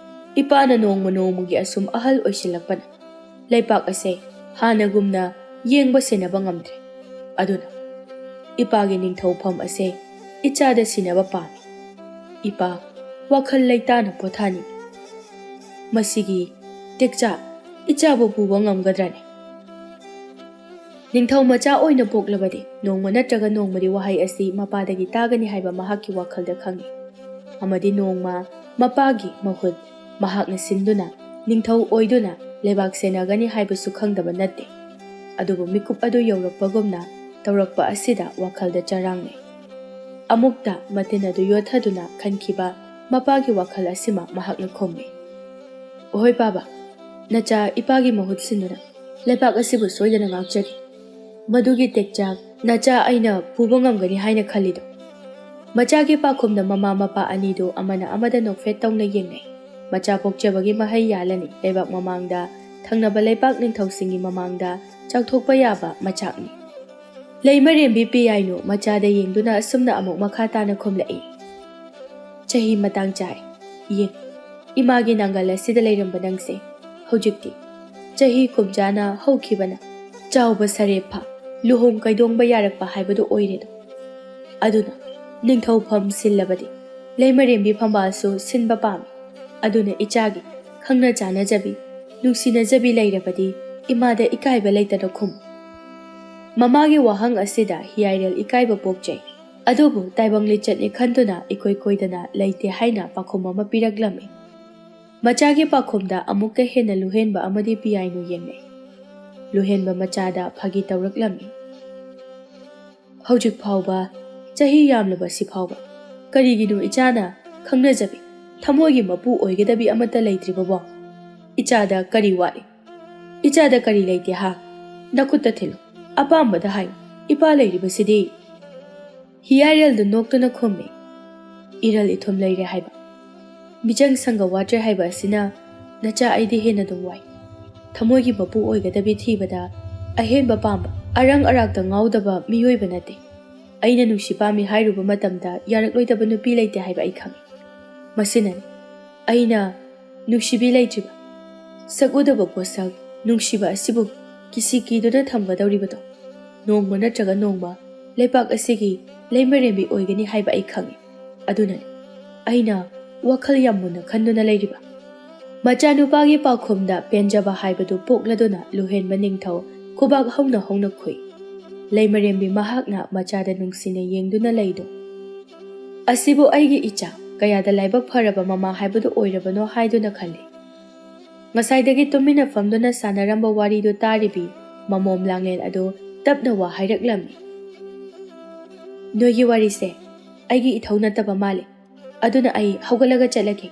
ꯏꯄꯥꯅ ꯅꯣꯡꯃ ꯅꯣꯡꯃꯒꯤ ꯑꯁꯨꯝ ꯑꯍꯜ ꯑꯣꯏꯁꯤꯜꯂꯛꯄꯅ ꯂꯩꯄꯥꯛ ꯑꯁꯦ ꯍꯥꯟꯅꯒꯨꯝꯅ ꯌꯦꯡꯕ ꯁꯦꯟꯅꯕ ꯉꯝꯗ꯭ꯔꯦ꯫ ꯑꯗꯨꯅ ꯏꯄꯥꯒꯤ ꯅꯤꯡꯊꯧꯐꯝ ꯑꯁꯦ ꯏꯆꯥꯗ ꯁꯤꯟꯅꯕ ꯄꯥꯝꯃꯤ꯫ ꯏꯄꯥ ꯋꯥꯈꯜ ꯂꯩꯇꯥꯅ ꯄꯣꯊꯥꯅꯤꯡꯏ꯫ ꯃꯁꯤꯒꯤ ꯇꯦꯛꯆꯥ ꯏꯆꯥꯕꯨ ꯄꯨꯕ ꯉꯝꯒꯗ꯭ꯔꯅꯦ?" ꯅꯤꯡꯊꯧ ꯃꯆꯥ ꯑꯣꯏꯅ ꯄꯣꯛꯂꯕꯗꯤ ꯅꯣꯡꯃ ꯅꯠꯇ꯭ꯔꯒ ꯅꯣꯡꯃꯗꯤ ꯋꯥꯍꯩ ꯑꯁꯤ ꯃꯄꯥꯗꯒꯤ ꯇꯥꯒꯅꯤ ꯍꯥꯏꯕ ꯃꯍꯥꯛꯀꯤ ꯋꯥꯈꯜꯗ ꯈꯪꯏ꯫ ꯑꯃꯗꯤ ꯅꯣꯡꯃ ꯃꯄꯥꯒꯤ ꯃꯍꯨꯠ ꯃꯍꯥꯛꯅ ꯁꯤꯟꯗꯨꯅ ꯅꯤꯡꯊꯧ ꯑꯣꯏꯗꯨꯅ ꯂꯩꯕꯥꯛ ꯁꯦꯟꯅꯒꯅꯤ ꯍꯥꯏꯕꯁꯨ ꯈꯪꯗꯕ ꯅꯠꯇꯦ꯫ ꯑꯗꯨꯕꯨ ꯃꯤꯀꯨꯞ ꯑꯗꯨ ꯌꯧꯔꯛꯄꯒꯨꯝꯅ ꯇꯧꯔꯛꯄ ꯑꯁꯤꯗ ꯋꯥꯈꯜꯗ ꯆꯔꯥꯡꯅꯩ꯫ ꯑꯃꯨꯛꯇ ꯃꯇꯤꯟ ꯑꯗꯨ ꯌꯣꯠꯊꯗꯨꯅ ꯈꯟꯈꯤꯕ ꯃꯄꯥꯒꯤ ꯋꯥꯈꯜ ꯑꯁꯤꯃ ꯃꯍꯥꯛꯅ ꯈꯨꯝꯃꯤ꯫ "ꯑꯣꯍꯣꯏ ꯄꯥꯕ, ꯅꯆꯥ ꯏꯄꯥꯒꯤ ꯃꯍꯨꯠ ꯁꯤꯟꯗꯨꯅ ꯂꯩꯕꯥꯛ ꯑꯁꯤꯕꯨ ꯁꯣꯏꯗꯅ ꯉꯥꯛꯆꯒꯦ꯫ ꯃꯗꯨꯒꯤ ꯇꯦꯛꯆꯥꯛ ꯅꯆꯥ ꯑꯩꯅ ꯄꯨꯕ ꯉꯝꯒꯅꯤ ꯍꯥꯏꯅ ꯈꯜꯂꯤꯗꯣ?" ꯃꯆꯥꯒꯤ ꯄꯥꯎꯈꯨꯝꯗ ꯃꯃꯥ ꯃꯄꯥ ꯑꯅꯤꯗꯨ ꯑꯃꯅ ꯑꯃꯗ ꯅꯣꯛꯐꯦꯠ ꯇꯧꯅ ꯌꯦꯡꯅꯩ꯫ ꯃꯆꯥ ꯄꯣꯛꯆꯕꯒꯤ ꯃꯍꯩ ꯌꯥꯜꯂꯅꯤ꯫ ꯂꯩꯕꯥꯛ ꯃꯃꯥꯡꯗ, ꯊꯪꯅꯕ ꯂꯩꯕꯥꯛ ꯅꯤꯡꯊꯧꯁꯤꯡꯒꯤ ꯃꯃꯥꯡꯗ ꯆꯥꯎꯊꯣꯛꯄ ꯌꯥꯕ ꯃꯆꯥꯛꯅꯤ꯫ ꯂꯩꯃꯔꯦꯝꯕꯤ ꯄꯤꯌꯥꯏꯅꯨ ꯃꯆꯥꯗ ꯌꯦꯡꯗꯨꯅ ꯑꯁꯨꯝꯅ ꯑꯃꯨꯛ ꯃꯈꯥ ꯇꯥꯅ ꯈꯨꯝꯂꯛꯏ꯫ "ꯆꯍꯤ ꯃꯇꯥꯡ ꯆꯥꯔꯦ꯫ ꯌꯦꯡ, ꯏꯃꯥꯒꯤ ꯅꯥꯡꯒꯜ ꯑꯁꯤꯗ ꯂꯩꯔꯝꯕ ꯅꯪꯁꯦ ꯍꯧꯖꯤꯛꯇꯤ ꯆꯍꯤ ꯀꯨꯝꯖꯥꯅ ꯍꯧꯈꯤꯕꯅ ꯆꯥꯎꯕ ꯁꯔꯦꯞ ꯐꯥ ꯂꯨꯍꯣꯡ ꯀꯩꯗꯣꯡꯕ ꯌꯥꯔꯛꯄ ꯍꯥꯏꯕꯗꯨ ꯑꯣꯏꯔꯦꯗꯣ꯫ ꯑꯗꯨꯅ ꯅꯤꯡꯊꯧꯐꯝ ꯁꯤꯜꯂꯕꯗꯤ ꯂꯩꯃꯔꯦꯝꯕꯤ ꯐꯝꯕꯥꯜꯁꯨ ꯁꯤꯟꯕ ꯄꯥꯝꯃꯤ꯫ ꯑꯗꯨꯅ ꯏꯆꯥꯒꯤ ꯈꯪꯅ ꯆꯥꯟꯅꯖꯕꯤ, ꯅꯨꯡꯁꯤꯅꯖꯕꯤ ꯂꯩꯔꯕꯗꯤ ꯏꯃꯥꯗ ꯏꯀꯥꯏꯕ ꯂꯩꯇꯅ ꯈꯨꯝꯃꯨ꯫" ꯃꯃꯥꯒꯤ ꯋꯥꯍꯪ ꯑꯁꯤꯗ ꯍꯤꯌꯥꯏꯔꯦꯜ ꯏꯀꯥꯏꯕ ꯄꯣꯛꯆꯩ꯫ ꯑꯗꯨꯕꯨ ꯇꯥꯏꯕꯪ ꯂꯤꯆꯠꯅꯤ ꯈꯟꯗꯨꯅ ꯏꯀꯣꯏ ꯀꯣꯏꯗꯅ ꯂꯩꯇꯦ ꯍꯥꯏꯅ ꯄꯥꯎꯈꯨꯝ ꯑꯃ ꯄꯤꯔꯛꯂꯝꯃꯤ꯫ ꯃꯆꯥꯒꯤ ꯄꯥꯎꯈꯨꯝꯗ ꯑꯃꯨꯛꯀ ꯍꯦꯟꯅ ꯂꯨꯍꯦꯟꯕ ꯑꯃꯗꯤ ꯄꯤꯌꯥꯏꯅꯨ ꯌꯦꯡꯅꯩ꯫ ꯂꯨꯍꯦꯟꯕ ꯃꯆꯥꯗ ꯐꯥꯒꯤ ꯇꯧꯔꯛꯂꯝꯃꯤ꯫ "ꯍꯧꯖꯤꯛ ꯐꯥꯎꯕ, ꯆꯍꯤ ꯌꯥꯝꯂꯕ ꯁꯤ ꯐꯥꯎꯕ, ꯀꯔꯤꯒꯤꯅꯣ ꯏꯆꯥꯅ ꯈꯪꯅꯖꯕꯤ, ꯊꯃꯣꯏꯒꯤ ꯃꯄꯨ ꯑꯣꯏꯒꯗꯕꯤ ꯑꯃꯠꯇ ꯂꯩꯇ꯭ꯔꯤꯕꯕꯣ? ꯏꯆꯥꯗ ꯀꯔꯤ ꯋꯥꯠꯂꯤ? ꯏꯆꯥꯗ ꯀꯔꯤ ꯂꯩꯇꯦ ꯍꯥ? ꯅꯈꯨꯠꯇ ꯊꯤꯜꯂꯨ, ꯑꯄꯥꯝꯕꯗ ꯍꯥꯏꯌꯨ, ꯏꯄꯥ ꯂꯩꯔꯤꯕꯁꯤꯗꯤ꯫" ꯍꯤꯌꯥꯏꯔꯦꯜꯗꯨ ꯅꯣꯛꯇꯨꯅ ꯈꯨꯝꯃꯤ꯫ "ꯏꯔꯜ ꯏꯊꯨꯝ ꯂꯩꯔꯦ ꯍꯥꯏꯕ, ꯃꯤꯆꯪ ꯁꯪꯒ ꯋꯥꯠꯇ꯭ꯔꯦ ꯍꯥꯏꯕ ꯑꯁꯤꯅ ꯅꯆꯥ ꯑꯩꯗꯤ ꯍꯦꯟꯅ ꯑꯗꯨꯝ ꯋꯥꯏ꯫ ꯊꯃꯣꯏꯒꯤ ꯃꯄꯨ ꯑꯣꯏꯒꯗꯕꯤ ꯊꯤꯕꯗ ꯑꯍꯦꯟꯕ ꯄꯥꯝꯕ, ꯑꯔꯪ ꯑꯔꯥꯛꯇ ꯉꯥꯎꯗꯕ ꯃꯤꯑꯣꯏꯕ ꯅꯠꯇꯦ꯫ ꯑꯩꯅ ꯅꯨꯡꯁꯤ ꯄꯥꯝꯃꯤ ꯍꯥꯏꯔꯨꯕ ꯃꯇꯝꯗ ꯌꯥꯔꯛꯂꯣꯏꯗꯕ ꯅꯨꯄꯤ ꯂꯩꯇꯦ ꯍꯥꯏꯕ ꯑꯩ ꯈꯪꯏ꯫ ꯃꯁꯤꯅꯅꯤ ꯑꯩꯅ ꯅꯨꯡꯁꯤꯕꯤ ꯂꯩꯇ꯭ꯔꯤꯕ, ꯁꯛ ꯎꯗꯕ ꯄꯣꯠꯁꯛ ꯅꯨꯡꯁꯤꯕ ꯑꯁꯤꯕꯨ ꯀꯤꯁꯤ ꯀꯤꯗꯨꯅ ꯊꯝꯒꯗꯧꯔꯤꯕꯗꯣ꯫ ꯅꯣꯡꯃ ꯅꯠꯇ꯭ꯔꯒ ꯅꯣꯡꯃ ꯂꯩꯄꯥꯛ ꯑꯁꯤꯒꯤ ꯂꯩꯃꯔꯦꯝꯕꯤ ꯑꯣꯏꯒꯅꯤ ꯍꯥꯏꯕ ꯑꯩ ꯈꯪꯏ꯫ ꯑꯗꯨꯅꯅꯤ ꯑꯩꯅ ꯋꯥꯈꯜ ꯌꯥꯝ ꯃꯨꯟꯅ ꯈꯟꯗꯨꯅ ꯂꯩꯔꯤꯕ꯫" ꯃꯆꯥꯅꯨꯄꯥꯒꯤ ꯄꯥꯎꯈꯨꯝꯗ ꯄꯦꯟꯖꯕ ꯍꯥꯏꯕꯗꯨ ꯄꯣꯛꯂꯗꯨꯅ ꯂꯨꯍꯦꯟꯕ ꯅꯤꯡꯊꯧ ꯈꯨꯕꯥꯛ ꯍꯧꯅ ꯍꯧꯅ ꯈꯨꯏ꯫ ꯂꯩꯃꯔꯦꯝꯕꯤ ꯃꯍꯥꯛꯅ ꯃꯆꯥꯗ ꯅꯨꯡꯁꯤꯅ ꯌꯦꯡꯗꯨꯅ ꯂꯩꯗꯨ꯫ "ꯑꯁꯤꯕꯨ ꯑꯩꯒꯤ ꯏꯆꯥ, ꯀꯌꯥꯗ ꯂꯥꯏꯕꯛ ꯐꯔꯕ ꯃꯃꯥ ꯍꯥꯏꯕꯗꯨ ꯑꯣꯏꯔꯕꯅꯣ" ꯍꯥꯏꯗꯨꯅ ꯈꯜꯂꯤ꯫ ꯉꯁꯥꯏꯗꯒꯤ ꯇꯨꯃꯤꯟꯅ ꯐꯝꯗꯨꯅ ꯁꯥꯟꯅꯔꯝꯕ ꯋꯥꯔꯤꯗꯨ ꯇꯥꯔꯤꯕꯤ ꯃꯃꯣꯝ ꯂꯥꯡꯂꯦꯟ ꯑꯗꯨ ꯇꯞꯅ ꯋꯥ ꯍꯥꯏꯔꯛꯂꯝꯃꯤ꯫ "ꯅꯣꯏꯒꯤ ꯋꯥꯔꯤꯁꯦ ꯑꯩꯒꯤ ꯏꯊꯧ ꯅꯠꯇꯕ ꯃꯥꯜꯂꯦ꯫ ꯑꯗꯨꯅ ꯑꯩ ꯍꯧꯒꯠꯂꯒ ꯆꯠꯂꯒꯦ꯫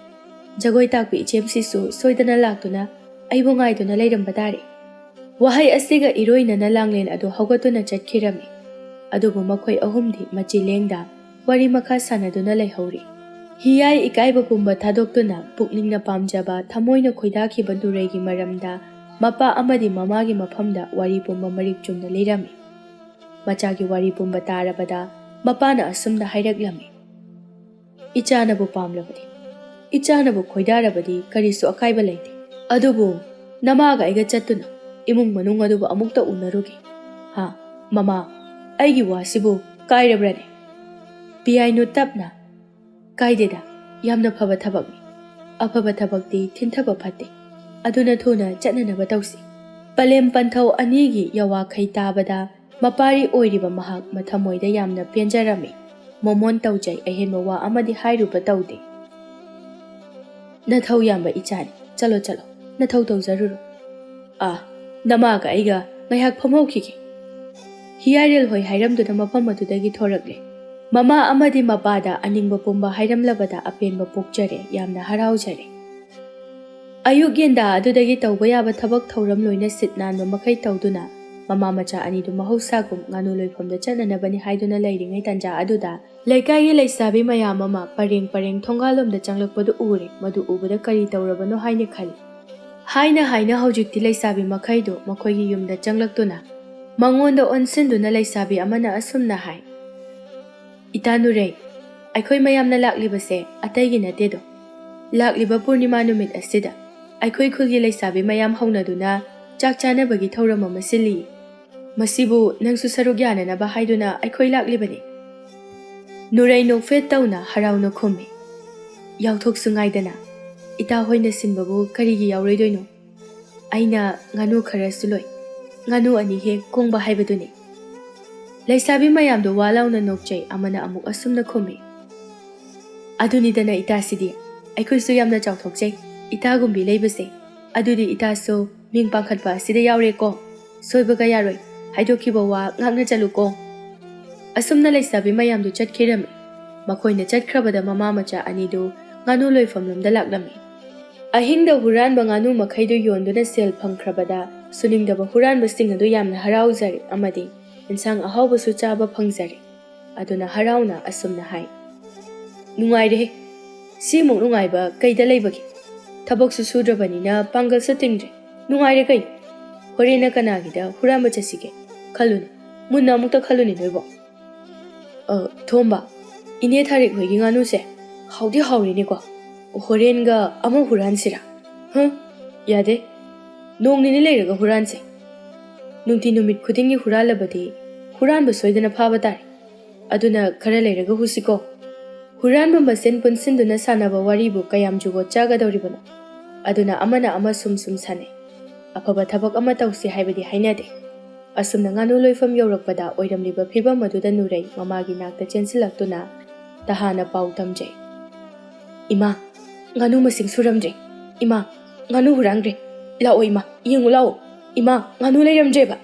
ꯖꯒꯣꯏ ꯇꯥꯛꯄꯤ ꯏꯆꯦꯝꯁꯤꯁꯨ ꯁꯣꯏꯗꯅ ꯂꯥꯛꯇꯨꯅ ꯑꯩꯕꯨ ꯉꯥꯏꯗꯨꯅ ꯂꯩꯔꯝꯕ ꯇꯥꯔꯦ꯫" ꯋꯥꯍꯩ ꯑꯁꯤꯒ ꯏꯔꯣꯏꯅꯅ ꯂꯥꯡꯂꯦꯟ ꯑꯗꯨ ꯍꯧꯒꯠꯇꯨꯅ ꯆꯠꯈꯤꯔꯝꯃꯤ꯫ ꯑꯗꯨꯕꯨ ꯃꯈꯣꯏ ꯑꯍꯨꯝꯗꯤ ꯃꯆꯤ ꯂꯦꯡꯗ ꯋꯥꯔꯤ ꯃꯈꯥ ꯁꯥꯟꯅꯗꯨꯅ ꯂꯩꯍꯧꯔꯤ꯫ ꯍꯤꯌꯥꯏ ꯏꯀꯥꯏꯕ ꯄꯨꯝꯕ ꯊꯥꯗꯣꯛꯇꯨꯅ ꯄꯨꯛꯅꯤꯡꯅ ꯄꯥꯝꯖꯕ ꯊꯃꯣꯏꯅ ꯈꯣꯏꯗꯥꯈꯤꯕ ꯅꯨꯔꯩꯒꯤ ꯃꯔꯝꯗ ꯃꯄꯥ ꯑꯃꯗꯤ ꯃꯃꯥꯒꯤ ꯃꯐꯝꯗ ꯋꯥꯔꯤ ꯄꯨꯝꯕ ꯃꯔꯤꯛ ꯆꯨꯝꯅ ꯂꯤꯔꯝꯃꯤ꯫ ꯃꯆꯥꯒꯤ ꯋꯥꯔꯤ ꯄꯨꯝꯕ ꯇꯥꯔꯕꯗ ꯃꯄꯥꯅ ꯑꯁꯨꯝꯅ ꯍꯥꯏꯔꯛꯂꯝꯃꯤ꯫ "ꯏꯆꯥꯅꯕꯨ ꯄꯥꯝꯂꯕꯗꯤ, ꯏꯆꯥꯅꯕꯨ ꯈꯣꯏꯗꯥꯔꯕꯗꯤ ꯀꯔꯤꯁꯨ ꯑꯀꯥꯏꯕ ꯂꯩꯇꯦ꯫ ꯑꯗꯨꯕꯨ ꯅꯃꯥꯒ ꯑꯩꯒ ꯆꯠꯇꯨꯅ ꯏꯃꯨꯡ ꯃꯅꯨꯡ ꯑꯗꯨꯕꯨ ꯑꯃꯨꯛꯇ ꯎꯅꯔꯨꯒꯦ꯫ ꯍꯥ, ꯃꯃꯥ, ꯑꯩꯒꯤ ꯋꯥꯁꯤꯕꯨ ꯀꯥꯏꯔꯕ꯭ꯔꯅꯦ?" ꯄꯤꯌꯥꯏꯅꯨ ꯇꯞꯅ, "ꯀꯥꯏꯗꯦꯗ, ꯌꯥꯝꯅ ꯐꯕ ꯊꯕꯛꯅꯤ꯫ ꯑꯐꯕ ꯊꯕꯛꯇꯤ ꯊꯤꯟꯊꯕ ꯐꯠꯇꯦ꯫ ꯑꯗꯨꯅ ꯊꯨꯅ ꯆꯠꯅꯅꯕ ꯇꯧꯁꯤ꯫" ꯄꯂꯦꯝ ꯄꯟꯊꯧ ꯑꯅꯤꯒꯤ ꯌꯋꯥꯈꯩ ꯇꯥꯕꯗ ꯃꯄꯥꯔꯤ ꯑꯣꯏꯔꯤꯕ ꯃꯍꯥꯛ ꯃꯊꯃꯣꯏꯗ ꯌꯥꯝꯅ ꯄꯦꯟꯖꯔꯝꯃꯤ꯫ ꯃꯣꯃꯣꯟ ꯇꯧꯖꯩ ꯑꯍꯦꯟꯕ ꯋꯥ ꯑꯃꯗꯤ ꯍꯥꯏꯔꯨꯕ ꯇꯧꯗꯦ꯫ "ꯅꯊꯧ ꯌꯥꯝꯕ ꯏꯆꯥꯅꯤ, ꯆꯠꯂꯣ ꯆꯠꯂꯣ, ꯅꯊꯧ ꯇꯧꯖꯔꯨꯔꯣ꯫ ꯑꯥ, ꯅꯃꯥꯒ ꯑꯩꯒ ꯉꯥꯏꯍꯥꯛ ꯐꯝꯍꯧꯈꯤꯒꯦ꯫" ꯍꯤꯌꯥꯏꯔꯦꯜ ꯍꯣꯏ ꯍꯥꯏꯔꯝꯗꯨꯅ ꯃꯐꯝ ꯑꯗꯨꯗꯒꯤ ꯊꯣꯔꯛꯂꯦ꯫ ꯃꯃꯥ ꯑꯃꯗꯤ ꯃꯄꯥꯗ ꯑꯅꯤꯡꯕ ꯄꯨꯝꯕ ꯍꯥꯏꯔꯝꯂꯕꯗ ꯑꯄꯦꯟꯕ ꯄꯣꯛꯆꯔꯦ, ꯌꯥꯝꯅ ꯍꯔꯥꯎꯖꯔꯦ꯫ ꯑꯌꯨꯛ ꯌꯦꯟꯗꯥ ꯑꯗꯨꯗꯒꯤ ꯇꯧꯕ ꯌꯥꯕ ꯊꯕꯛ ꯊꯧꯔꯝ ꯂꯣꯏꯅ ꯁꯤꯠ ꯅꯥꯟꯕ ꯃꯈꯩ ꯇꯧꯗꯨꯅ ꯃꯃꯥ ꯃꯆꯥ ꯑꯅꯤꯗꯨ ꯃꯍꯧꯁꯥꯒꯨꯝ ꯉꯥꯅꯨ ꯂꯣꯏꯐꯝꯗ ꯆꯠꯅꯅꯕꯅꯤ ꯍꯥꯏꯗꯨꯅ ꯂꯩꯔꯤꯉꯩ ꯇꯥꯟꯖꯥ ꯑꯗꯨꯗ ꯂꯩꯀꯥꯏꯒꯤ ꯂꯩꯁꯥꯕꯤ ꯃꯌꯥꯝ ꯑꯃ ꯄꯔꯦꯡ ꯄꯔꯦꯡ ꯊꯣꯡꯒꯥꯜꯂꯣꯝꯗ ꯆꯪꯂꯛꯄꯗꯨ ꯎꯔꯦ꯫ ꯃꯗꯨ ꯎꯕꯗ ꯀꯔꯤ ꯇꯧꯔꯕꯅꯣ ꯍꯥꯏꯅ ꯈꯜꯂꯤ꯫ ꯍꯥꯏꯅ ꯍꯥꯏꯅ ꯍꯧꯖꯤꯛꯇꯤ ꯂꯩꯁꯥꯕꯤ ꯃꯈꯩꯗꯨ ꯃꯈꯣꯏꯒꯤ ꯌꯨꯝꯗ ꯆꯪꯂꯛꯇꯨꯅ ꯃꯉꯣꯟꯗ ꯑꯣꯟꯁꯤꯟꯗꯨꯅ ꯂꯩꯁꯥꯕꯤ ꯑꯃꯅ ꯑꯁꯨꯝꯅ ꯍꯥꯏ, "ꯏꯇꯥ ꯅꯨꯔꯩ, ꯑꯩꯈꯣꯏ ꯃꯌꯥꯝꯅ ꯂꯥꯛꯂꯤꯕꯁꯦ ꯑꯇꯩꯒꯤ ꯅꯠꯇꯦꯗꯣ꯫ ꯂꯥꯛꯂꯤꯕ ꯄꯨꯔꯅꯤꯃꯥ ꯅꯨꯃꯤꯠ ꯑꯁꯤꯗ ꯑꯩꯈꯣꯏ ꯈꯨꯜꯒꯤ ꯂꯩꯁꯥꯕꯤ ꯃꯌꯥꯝ ꯍꯧꯅꯗꯨꯅ ꯆꯥꯛ ꯆꯥꯅꯕꯒꯤ ꯊꯧꯔꯝ ꯑꯃ ꯁꯤꯜꯂꯤ꯫ ꯃꯁꯤꯕꯨ ꯅꯪꯁꯨ ꯁꯔꯨꯛ ꯌꯥꯅꯅꯕ ꯍꯥꯏꯗꯨꯅ ꯑꯩꯈꯣꯏ ꯂꯥꯛꯂꯤꯕꯅꯤ꯫" ꯅꯨꯔꯩ ꯅꯣꯛꯐꯦꯠ ꯇꯧꯅ ꯍꯔꯥꯎꯅ ꯈꯨꯝꯃꯤ, "ꯌꯥꯎꯊꯣꯛꯁꯨ ꯉꯥꯏꯗꯅ꯫ ꯏꯇꯥ ꯍꯣꯏꯅ ꯁꯤꯟꯕꯕꯨ ꯀꯔꯤꯒꯤ ꯌꯥꯎꯔꯣꯏꯗꯣꯏꯅꯣ? ꯑꯩꯅ ꯉꯥꯅꯨ ꯈꯔꯁꯨ ꯂꯣꯏ꯫ ꯉꯥꯅꯨ ꯑꯅꯤ ꯍꯦꯛ ꯀꯣꯡꯕ ꯍꯥꯏꯕꯗꯨꯅꯤ꯫" ꯂꯩꯁꯥꯕꯤ ꯃꯌꯥꯝꯗꯣ ꯋꯥ ꯂꯥꯎꯅ ꯅꯣꯛꯆꯩ, ꯑꯃꯅ ꯑꯃꯨꯛ ꯑꯁꯨꯝꯅ ꯈꯨꯝꯃꯤ, "ꯑꯗꯨꯅꯤꯗꯅ ꯏꯇꯥꯁꯤꯗꯤ, ꯑꯩꯈꯣꯏꯁꯨ ꯌꯥꯝꯅ ꯆꯥꯎꯊꯣꯛꯆꯩ ꯏꯇꯥꯒꯨꯝꯕꯤ ꯂꯩꯕꯁꯦ꯫ "ꯑꯗꯨꯗꯤ ꯏꯇꯥꯁꯨ ꯃꯤꯡ ꯄꯥꯡꯈꯠꯄ ꯑꯁꯤꯗ ꯌꯥꯎꯔꯦꯀꯣ꯫ ꯁꯣꯏꯕꯒ ꯌꯥꯔꯣꯏ꯫ ꯍꯥꯏꯗꯣꯛꯈꯤꯕ ꯋꯥ ꯉꯥꯛꯅ ꯆꯠꯂꯨꯀꯣ꯫" ꯑꯁꯨꯝꯅ ꯂꯩꯁꯥꯕꯤ ꯃꯌꯥꯝꯗꯨ ꯆꯠꯈꯤꯔꯝꯃꯤ꯫ ꯃꯈꯣꯏꯅ ꯆꯠꯈ꯭ꯔꯕꯗ ꯃꯃꯥ ꯃꯆꯥ ꯑꯅꯤꯗꯨ ꯉꯥꯅꯨ ꯂꯣꯏꯐꯝꯂꯣꯝꯗ ꯂꯥꯛꯂꯝꯃꯤ꯫ ꯑꯍꯤꯡꯗ ꯍꯨꯔꯥꯟꯕ ꯉꯥꯅꯨ ꯃꯈꯩꯗꯨ ꯌꯣꯟꯗꯨꯅ ꯁꯦꯜ ꯐꯪꯈ꯭ꯔꯕꯗ ꯁꯨꯅꯤꯡꯗꯕ ꯍꯨꯔꯥꯟꯕꯁꯤꯡ ꯑꯗꯨ ꯌꯥꯝꯅ ꯍꯔꯥꯎꯖꯔꯦ ꯑꯃꯗꯤ ꯏꯟꯁꯥꯡ ꯑꯍꯥꯎꯕꯁꯨ ꯆꯥꯕ ꯐꯪꯖꯔꯦ꯫ ꯑꯗꯨꯅ ꯍꯔꯥꯎꯅ ꯑꯁꯨꯝꯅ ꯍꯥꯏ, "ꯅꯨꯡꯉꯥꯏꯔꯦꯍꯦ꯫ ꯁꯤꯃꯨꯛ ꯅꯨꯡꯉꯥꯏꯕ ꯀꯩꯗ ꯂꯩꯕꯒꯦ? ꯊꯕꯛꯁꯨ ꯁꯨꯗ꯭ꯔꯕꯅꯤꯅ ꯄꯥꯡꯒꯜꯁꯨ ꯇꯤꯡꯗ꯭ꯔꯦ꯫ ꯅꯨꯡꯉꯥꯏꯔꯦ ꯀꯩꯅꯣ꯫ ꯍꯣꯔꯦꯟꯅ ꯀꯅꯥꯒꯤꯗ ꯍꯨꯔꯥꯟꯕ ꯆꯠꯁꯤꯒꯦ? ꯈꯜꯂꯨꯅꯦ꯫ ꯃꯨꯟꯅ ꯑꯃꯨꯛꯇ ꯈꯜꯂꯨꯅꯦ ꯅꯣꯏꯕꯣ꯫ ꯑ, ꯊꯣꯝꯕ, ꯏꯅꯦ ꯊꯥꯔꯤꯛ ꯍꯣꯏꯒꯤ ꯉꯥꯅꯨꯁꯦ ꯍꯥꯎꯗꯤ ꯍꯥꯎꯔꯤꯅꯦꯀꯣ꯫ ꯍꯣꯔꯦꯟꯒ ꯑꯃ ꯍꯨꯔꯥꯟꯁꯤꯔꯥ? ꯍ? ꯌꯥꯗꯦ꯫ ꯅꯣꯡ ꯅꯤꯅꯤ ꯂꯩꯔꯒ ꯍꯨꯔꯥꯟꯁꯦ꯫ ꯅꯨꯡꯇꯤ ꯅꯨꯃꯤꯠ ꯈꯨꯗꯤꯡꯒꯤ ꯍꯨꯔꯥꯜꯂꯕꯗꯤ ꯍꯨꯔꯥꯟꯕ ꯁꯣꯏꯗꯅ ꯐꯥꯕ ꯇꯥꯔꯦ꯫ ꯑꯗꯨꯅ ꯈꯔ ꯂꯩꯔꯒ ꯍꯨꯁꯤꯀꯣ꯫" ꯍꯨꯔꯥꯟꯕ ꯃꯁꯦꯟ ꯄꯨꯟꯁꯤꯟꯗꯨꯅ ꯁꯥꯟꯅꯕ ꯋꯥꯔꯤꯕꯨ ꯀꯌꯥꯝ ꯖꯨꯒꯣꯠ ꯆꯥꯒꯗꯧꯔꯤꯕꯅꯣ? ꯑꯗꯨꯅ ꯑꯃꯅ ꯑꯃ ꯁꯨꯝ ꯁꯨꯝ ꯁꯥꯟꯅꯩ꯫ ꯑꯐꯕ ꯊꯕꯛ ꯑꯃ ꯇꯧꯁꯤ ꯍꯥꯏꯕꯗꯤ ꯍꯥꯏꯅꯗꯦ꯫ ꯑꯁꯨꯝꯅ ꯉꯥꯅꯨ ꯂꯣꯏꯐꯝ ꯌꯧꯔꯛꯄꯗ ꯑꯣꯏꯔꯝꯂꯤꯕ ꯐꯤꯕꯝ ꯑꯗꯨꯗ ꯅꯨꯔꯩ ꯃꯃꯥꯒꯤ ꯅꯥꯛꯇ ꯆꯦꯟꯁꯤꯜꯂꯛꯇꯨꯅ ꯇꯍꯥꯅ ꯄꯥꯎ ꯇꯝꯖꯩ꯫ "ꯏꯃꯥ, ꯉꯥꯅꯨ ꯃꯁꯤꯡ ꯁꯨꯔꯝꯗ꯭ꯔꯦ꯫ ꯏꯃꯥ, ꯉꯥꯅꯨ ꯍꯨꯔꯥꯟꯈ꯭ꯔꯦ꯫ ꯂꯥꯛꯑꯣ ꯏꯃꯥ, ꯌꯦꯡꯉꯨ ꯂꯥꯛꯑꯣ꯫ ꯏꯃꯥ, ꯉꯥꯅꯨ ꯂꯩꯔꯝꯗ꯭ꯔꯦꯕ꯫"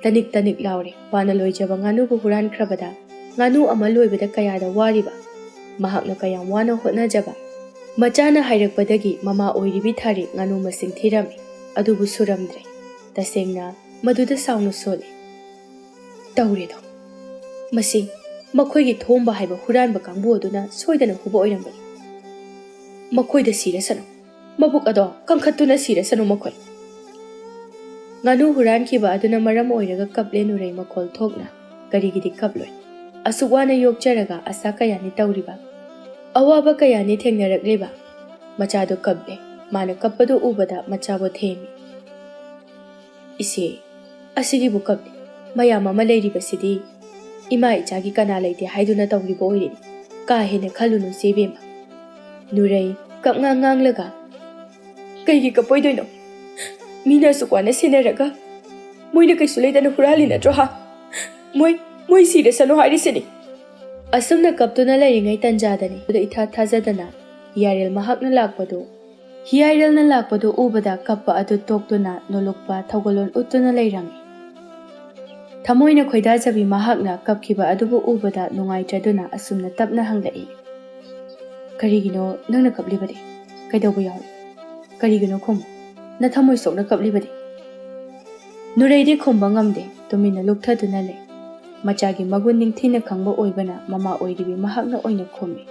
ꯇꯅꯤꯛ ꯇꯅꯤꯛ ꯂꯥꯎꯔꯦ꯫ ꯋꯥꯅ ꯂꯣꯏꯖꯕ ꯉꯥꯅꯨꯕꯨ ꯍꯨꯔꯥꯟꯈ꯭ꯔꯕꯗ ꯉꯥꯅꯨ ꯑꯃ ꯂꯣꯏꯕꯗ ꯀꯌꯥꯗ ꯋꯥꯔꯤꯕ꯫ ꯃꯍꯥꯛꯅ ꯀꯌꯥꯝ ꯋꯥꯅ ꯍꯣꯠꯅꯖꯕ꯫ ꯃꯆꯥꯅ ꯍꯥꯏꯔꯛꯄꯗꯒꯤ ꯃꯃꯥ ꯑꯣꯏꯔꯤꯕꯤ ꯊꯥꯔꯤ ꯉꯥꯅꯨ ꯃꯁꯤꯡ ꯊꯤꯔꯝꯃꯤ꯫ ꯑꯗꯨꯕꯨ ꯁꯨꯔꯝꯗ꯭ꯔꯦ꯫ ꯇꯁꯦꯡꯅ ꯃꯗꯨꯗ ꯁꯥꯎꯅ ꯁꯣꯜꯂꯤ꯫ ꯇꯧꯔꯦꯗꯣ꯫ ꯃꯁꯤ ꯃꯈꯣꯏꯒꯤ ꯊꯣꯝꯕ ꯍꯥꯏꯕ ꯍꯨꯔꯥꯟꯕ ꯀꯥꯡꯕꯨ ꯑꯗꯨꯅ ꯁꯣꯏꯗꯅ ꯍꯨꯕ ꯑꯣꯏꯔꯝꯒꯅꯤ꯫ ꯃꯈꯣꯏꯗ ꯁꯤꯔꯁꯅꯨ꯫ ꯃꯕꯨꯛ ꯑꯗꯣ ꯀꯟꯈꯠꯇꯨꯅ ꯁꯤꯔꯁꯅꯨ ꯃꯈꯣꯏ꯫ ꯉꯥꯅꯨ ꯍꯨꯔꯥꯟꯈꯤꯕ ꯑꯗꯨꯅ ꯃꯔꯝ ꯑꯣꯏꯔꯒ ꯀꯞꯂꯦ ꯅꯨꯔꯩ ꯃꯈꯣꯜ ꯊꯣꯛꯅ꯫ ꯀꯔꯤꯒꯤꯗꯤ ꯀꯞꯂꯣꯏ? ꯑꯁꯨꯛ ꯋꯥꯅ ꯌꯣꯛꯆꯔꯒ ꯑꯁꯥ ꯀꯌꯥꯅꯤ ꯇꯧꯔꯤꯕ, ꯑꯋꯥꯕ ꯀꯌꯥꯅꯤ ꯊꯦꯡꯅꯔꯛꯂꯤꯕ꯫ ꯃꯆꯥꯗꯨ ꯀꯞꯂꯦ꯫ ꯃꯥꯅ ꯀꯞꯄꯗꯨ ꯎꯕꯗ ꯃꯆꯥꯕꯨ ꯊꯦꯝꯃꯤ꯫ "ꯏꯆꯦ, ꯑꯁꯤꯒꯤꯕꯨ ꯀꯞꯂꯤ? ꯃꯌꯥꯝ ꯑꯃ ꯂꯩꯔꯤꯕꯁꯤꯗꯤ ꯏꯃꯥ ꯏꯆꯥꯒꯤ ꯀꯅꯥ ꯂꯩꯇꯦ ꯍꯥꯏꯗꯨꯅ ꯇꯧꯔꯤꯕ ꯑꯣꯏꯔꯤꯅꯤ꯫ ꯀꯥ ꯍꯦꯟꯅ ꯈꯜꯂꯨꯅꯨ ꯆꯦ ꯕꯦꯝꯃ꯫" ꯅꯨꯔꯩ ꯀꯞꯉꯥꯡ ꯉꯥꯡꯂꯒ, "ꯀꯩꯒꯤ ꯀꯞꯄꯣꯏꯗꯣꯏꯅꯣ? ꯃꯤꯅ ꯑꯁꯨꯛ ꯋꯥꯅ ꯁꯦꯟꯅꯔꯒ ꯃꯣꯏꯅ ꯀꯩꯁꯨ ꯂꯩꯇꯅ ꯍꯨꯔꯥꯜꯂꯤ ꯅꯠꯇ꯭ꯔꯣ ꯍꯥ? ꯃꯣꯏ, ꯃꯣꯏ ꯁꯤꯔꯁꯅꯨ ꯍꯥꯏꯔꯤꯁꯤꯅꯤ꯫" ꯑꯁꯨꯝꯅ ꯀꯞꯇꯨꯅ ꯂꯩꯔꯤꯉꯩ ꯇꯟꯖꯥꯗꯅꯤ꯫ ꯑꯗꯨꯗ ꯏꯊꯥ ꯊꯥꯖꯗꯅ ꯌꯥꯔꯦꯜ ꯃꯍꯥꯛꯅ ꯂꯥꯛꯄꯗꯨ ꯍꯤꯌꯥꯏꯔꯦꯜꯅ ꯂꯥꯛꯄꯗꯨ ꯎꯕꯗ ꯀꯞꯄ ꯑꯗꯨ ꯇꯣꯛꯇꯨꯅ ꯅꯣꯂꯨꯛꯄ ꯊꯧꯒꯜꯂꯣꯟ ꯎꯠꯇꯨꯅ ꯂꯩꯔꯝꯃꯤ꯫ ꯊꯃꯣꯏꯅ ꯈꯣꯏꯗꯥꯖꯕꯤ ꯃꯍꯥꯛꯅ ꯀꯞꯈꯤꯕ ꯑꯗꯨꯕꯨ ꯎꯕꯗ ꯅꯨꯡꯉꯥꯏꯇ꯭ꯔꯗꯨꯅ ꯑꯁꯨꯝꯅ ꯇꯞꯅ ꯍꯪꯂꯛꯏ, "ꯀꯔꯤꯒꯤꯅꯣ ꯅꯪꯅ ꯀꯞꯂꯤꯕꯗꯤ? ꯀꯩꯗꯧꯕ ꯌꯥꯎꯔꯦ? ꯀꯔꯤꯒꯤꯅꯣ ꯈꯨꯝꯃꯨ꯫ ꯅꯊꯃꯣꯏ ꯁꯣꯛꯅ ꯀꯞꯂꯤꯕꯗꯤ?" ꯅꯨꯔꯩꯗꯤ ꯈꯨꯝꯕ ꯉꯝꯗꯦ, ꯇꯨꯃꯤꯟꯅ ꯂꯨꯞꯊꯗꯨꯅ ꯂꯩ꯫ ꯃꯆꯥꯒꯤ ꯃꯒꯨꯟ ꯅꯤꯡꯊꯤꯅ ꯈꯪꯕ ꯑꯣꯏꯕꯅ ꯃꯃꯥ ꯑꯣꯏꯔꯤꯕꯤ ꯃꯍꯥꯛꯅ ꯑꯣꯏꯅ ꯈꯨꯝꯃꯤ,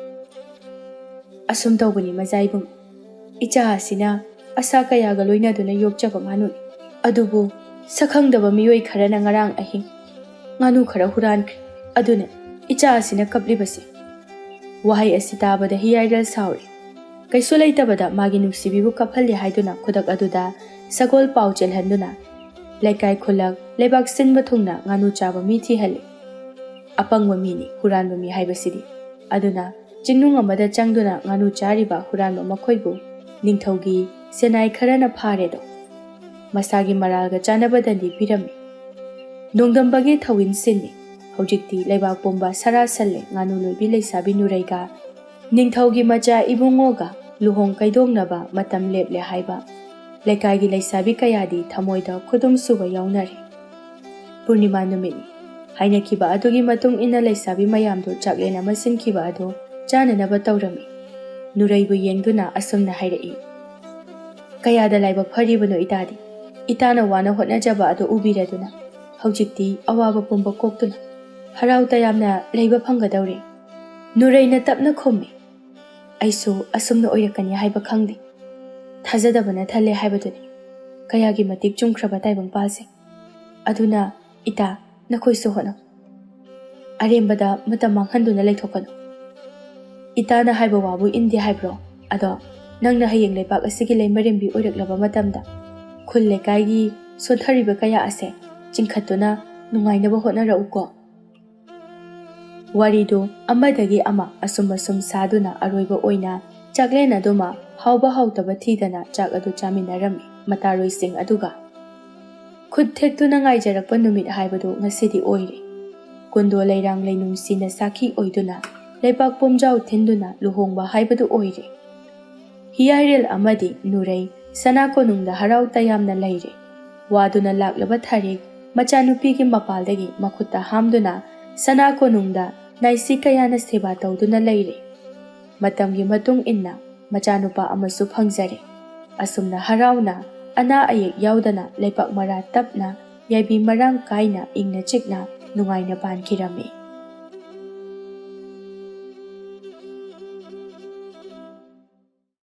"ꯑꯁꯨꯝ ꯇꯧꯕꯅꯤ ꯃꯆꯥ ꯏꯕꯨꯡ꯫ ꯏꯆꯥ ꯑꯁꯤꯅ ꯑꯁꯥ ꯀꯌꯥꯒ ꯂꯣꯏꯅꯗꯨꯅ ꯌꯣꯛꯆꯕ ꯉꯥꯅꯨꯅꯤ꯫ ꯑꯗꯨꯕꯨ ꯁꯛꯈꯪꯗꯕ ꯃꯤꯑꯣꯏ ꯈꯔꯅ ꯉꯔꯥꯡ ꯑꯍꯤꯡ ꯉꯥꯅꯨ ꯈꯔ ꯍꯨꯔꯥꯟꯈ꯭ꯔꯦ꯫ ꯑꯗꯨꯅ ꯏꯆꯥ ꯑꯁꯤꯅ ꯀꯞꯂꯤꯕꯁꯤ꯫" ꯋꯥꯍꯩ ꯑꯁꯤ ꯇꯥꯕꯗ ꯍꯤꯌꯥꯏꯔꯦꯜ ꯁꯥꯎꯔꯦ꯫ ꯀꯩꯁꯨ ꯂꯩꯇꯕꯗ ꯃꯥꯒꯤ ꯅꯨꯡꯁꯤꯕꯤꯕꯨ ꯀꯞꯍꯜꯂꯦ ꯍꯥꯏꯗꯨꯅ ꯈꯨꯗꯛ ꯑꯗꯨꯗ ꯁꯒꯣꯜ ꯄꯥꯎ ꯆꯦꯜꯍꯟꯗꯨꯅ ꯂꯩꯀꯥꯏ ꯈꯨꯜꯂꯛ ꯂꯩꯕꯥꯛ ꯁꯤꯟꯕ ꯊꯨꯡꯅ ꯉꯥꯅꯨ ꯆꯥꯕ ꯃꯤ ꯊꯤꯍꯜꯂꯤ꯫ ꯑꯄꯪꯕ ꯃꯤꯅꯤ ꯍꯨꯔꯥꯟꯕ ꯃꯤ ꯍꯥꯏꯕꯁꯤꯗꯤ꯫ ꯑꯗꯨꯅ ꯆꯤꯡꯅꯨꯡ ꯑꯃꯗ ꯆꯪꯗꯨꯅ ꯉꯥꯅꯨ ꯆꯥꯔꯤꯕ ꯍꯨꯔꯥꯟꯕ ꯃꯈꯣꯏꯕꯨ ꯅꯤꯡꯊꯧꯒꯤ ꯁꯦꯅꯥꯏ ꯈꯔꯅ ꯐꯥꯔꯦꯗꯣ꯫ ꯃꯁꯥꯒꯤ ꯃꯔꯥꯜꯒ ꯆꯥꯟꯅꯕ ꯗꯟꯗꯤ ꯄꯤꯔꯝꯃꯤ꯫ ꯅꯣꯡꯗꯝꯕꯒꯤ ꯊꯧꯋꯤꯟ ꯁꯤꯟꯅꯤ꯫ ꯍꯧꯖꯤꯛꯇꯤ ꯂꯩꯕꯥꯛ ꯄꯨꯝꯕ ꯁꯔꯥ ꯁꯜꯂꯦ ꯉꯥꯅꯨ ꯂꯣꯏꯕꯤ ꯂꯩꯁꯥꯕꯤ ꯅꯨꯔꯩꯒ ꯅꯤꯡꯊꯧꯒꯤ ꯃꯆꯥ ꯏꯕꯨꯡꯉꯣꯒ ꯂꯨꯍꯣꯡ ꯀꯩꯗꯣꯡꯅꯕ ꯃꯇꯝ ꯂꯦꯞꯂꯦ ꯍꯥꯏꯕ꯫ ꯂꯩꯀꯥꯏꯒꯤ ꯂꯩꯁꯥꯕꯤ ꯀꯌꯥꯗꯤ ꯊꯃꯣꯏꯗ ꯈꯨꯗꯨꯝ ꯁꯨꯕ ꯌꯥꯎꯅꯔꯦ꯫ ꯄꯨꯔꯅꯤꯃꯥ ꯅꯨꯃꯤꯠꯅꯤ꯫ ꯍꯥꯏꯅꯈꯤꯕ ꯑꯗꯨꯒꯤ ꯃꯇꯨꯡ ꯏꯟꯅ ꯂꯩꯁꯥꯕꯤ ꯃꯌꯥꯝꯗꯨ ꯆꯥꯛꯂꯦꯟ ꯑꯃ ꯁꯤꯟꯈꯤꯕ ꯑꯗꯨ ꯆꯥꯅꯅꯕ ꯇꯧꯔꯝꯃꯤ꯫ ꯅꯨꯔꯩꯕꯨ ꯌꯦꯡꯗꯨꯅ ꯑꯁꯨꯝꯅ ꯍꯥꯏꯔꯛꯏ, "ꯀꯌꯥꯗ ꯂꯥꯏꯕꯛ ꯐꯔꯤꯕꯅꯣ ꯏꯇꯥꯗꯤ꯫ ꯏꯇꯥꯅ ꯋꯥꯅ ꯍꯣꯠꯅꯖꯕ ꯑꯗꯨ ꯎꯕꯤꯔꯗꯨꯅ ꯍꯧꯖꯤꯛꯇꯤ ꯑꯋꯥꯕ ꯄꯨꯝꯕ ꯀꯣꯛꯇꯨꯅ ꯍꯔꯥꯎ ꯇꯌꯥꯝꯅ ꯂꯩꯕ ꯐꯪꯒꯗꯧꯔꯦ꯫" ꯅꯨꯔꯩꯅ ꯇꯞꯅ ꯈꯨꯝꯃꯤ, "ꯑꯩꯁꯨ ꯑꯁꯨꯝꯅ ꯑꯣꯏꯔꯛꯀꯅꯤ ꯍꯥꯏꯕ ꯈꯪꯗꯦ꯫ ꯊꯥꯖꯗꯕꯅ ꯊꯜꯂꯦ ꯍꯥꯏꯕꯗꯨꯅꯤ꯫ ꯀꯌꯥꯒꯤ ꯃꯇꯤꯛ ꯆꯨꯝꯈ꯭ꯔꯕ ꯇꯥꯏꯕꯪꯄꯥꯜꯁꯦ꯫ ꯑꯗꯨꯅ ꯏꯇꯥ, ꯅꯈꯣꯏꯁꯨ ꯍꯣꯠꯅꯧ꯫ ꯑꯔꯦꯝꯕꯗ ꯃꯇꯝ ꯃꯥꯡꯍꯟꯗꯨꯅ ꯂꯩꯊꯣꯛꯀꯅꯨ꯫ ꯏꯇꯥꯅ ꯍꯥꯏꯕ ꯋꯥꯕꯨ ꯏꯟꯗꯦ ꯍꯥꯏꯕ꯭ꯔꯣ? ꯑꯗꯣ ꯅꯪꯅ ꯍꯌꯦꯡ ꯂꯩꯕꯥꯛ ꯑꯁꯤꯒꯤ ꯂꯩꯃꯔꯦꯝꯕꯤ ꯑꯣꯏꯔꯛꯂꯕ ꯃꯇꯝꯗ ꯈꯨꯜ ꯂꯩꯀꯥꯏꯒꯤ ꯁꯣꯟꯊꯔꯤꯕ ꯀꯌꯥ ꯑꯁꯦ ꯆꯤꯡꯈꯠꯇꯨꯅ ꯅꯨꯡꯉꯥꯏꯅꯕ ꯍꯣꯠꯅꯔꯛꯎꯀꯣ꯫" ꯋꯥꯔꯤꯗꯨ ꯑꯃꯗꯒꯤ ꯑꯃ ꯑꯁꯨꯝ ꯑꯁꯨꯝ ꯁꯥꯗꯨꯅ ꯑꯔꯣꯏꯕ ꯑꯣꯏꯅ ꯆꯥꯛꯂꯦꯟ ꯑꯗꯨꯃ ꯍꯥꯎꯕ ꯍꯥꯎꯇꯕ ꯊꯤꯗꯅ ꯆꯥꯛ ꯑꯗꯨ ꯆꯥꯃꯤꯟꯅꯔꯝꯃꯤ ꯃꯇꯥꯔꯣꯏꯁꯤꯡ ꯑꯗꯨꯒ꯫ ꯈꯨꯠ ꯊꯦꯛꯇꯨꯅ ꯉꯥꯏꯖꯔꯛꯄ ꯅꯨꯃꯤꯠ ꯍꯥꯏꯕꯗꯨ ꯉꯁꯤꯗꯤ ꯑꯣꯏꯔꯦ꯫ ꯀꯨꯟꯗꯣ ꯂꯩꯔꯥꯡ ꯂꯩꯅꯨꯡꯁꯤꯅ ꯁꯥꯈꯤ ꯑꯣꯏꯗꯨꯅ ꯂꯩꯕꯥꯛ ꯄꯨꯝꯖꯥꯎ ꯊꯤꯟꯗꯨꯅ ꯂꯨꯍꯣꯡꯕ ꯍꯥꯏꯕꯗꯨ ꯑꯣꯏꯔꯦ꯫ ꯍꯤꯌꯥꯏꯔꯦꯜ ꯑꯃꯗꯤ ꯅꯨꯔꯩ ꯁꯅꯥ ꯀꯣꯅꯨꯡꯗ ꯍꯔꯥꯎ ꯇꯌꯥꯝꯅ ꯂꯩꯔꯦ꯫ ꯋꯥꯗꯨꯅ ꯂꯥꯛꯂꯕ ꯊꯥꯔꯤꯛ ꯃꯆꯥꯅꯨꯄꯤꯒꯤ ꯃꯄꯥꯜꯗꯒꯤ ꯃꯈꯨꯠꯇ ꯍꯥꯝꯗꯨꯅ ꯁꯅꯥ ꯀꯣꯅꯨꯡꯗ ꯅꯥꯏꯁꯤ ꯀꯌꯥꯅ ꯁꯦꯕꯥ ꯇꯧꯗꯨꯅ ꯂꯩꯔꯦ꯫ ꯃꯇꯝꯒꯤ ꯃꯇꯨꯡ ꯏꯟꯅ ꯃꯆꯥꯅꯨꯄꯥ ꯑꯃꯁꯨ ꯐꯪꯖꯔꯦ꯫ ꯑꯁꯨꯝꯅ ꯍꯔꯥꯎꯅ ꯑꯅꯥ ꯑꯌꯦꯛ ꯌꯥꯎꯗꯅ ꯂꯩꯄꯥꯛ ꯃꯔꯥ ꯇꯞꯅ ꯌꯥꯏꯕꯤ ꯃꯔꯥꯡ ꯀꯥꯏꯅ ꯏꯪꯅ ꯆꯤꯛꯅ ꯅꯨꯡꯉꯥꯏꯅ ꯄꯥꯟꯈꯤꯔꯝꯃꯤ꯫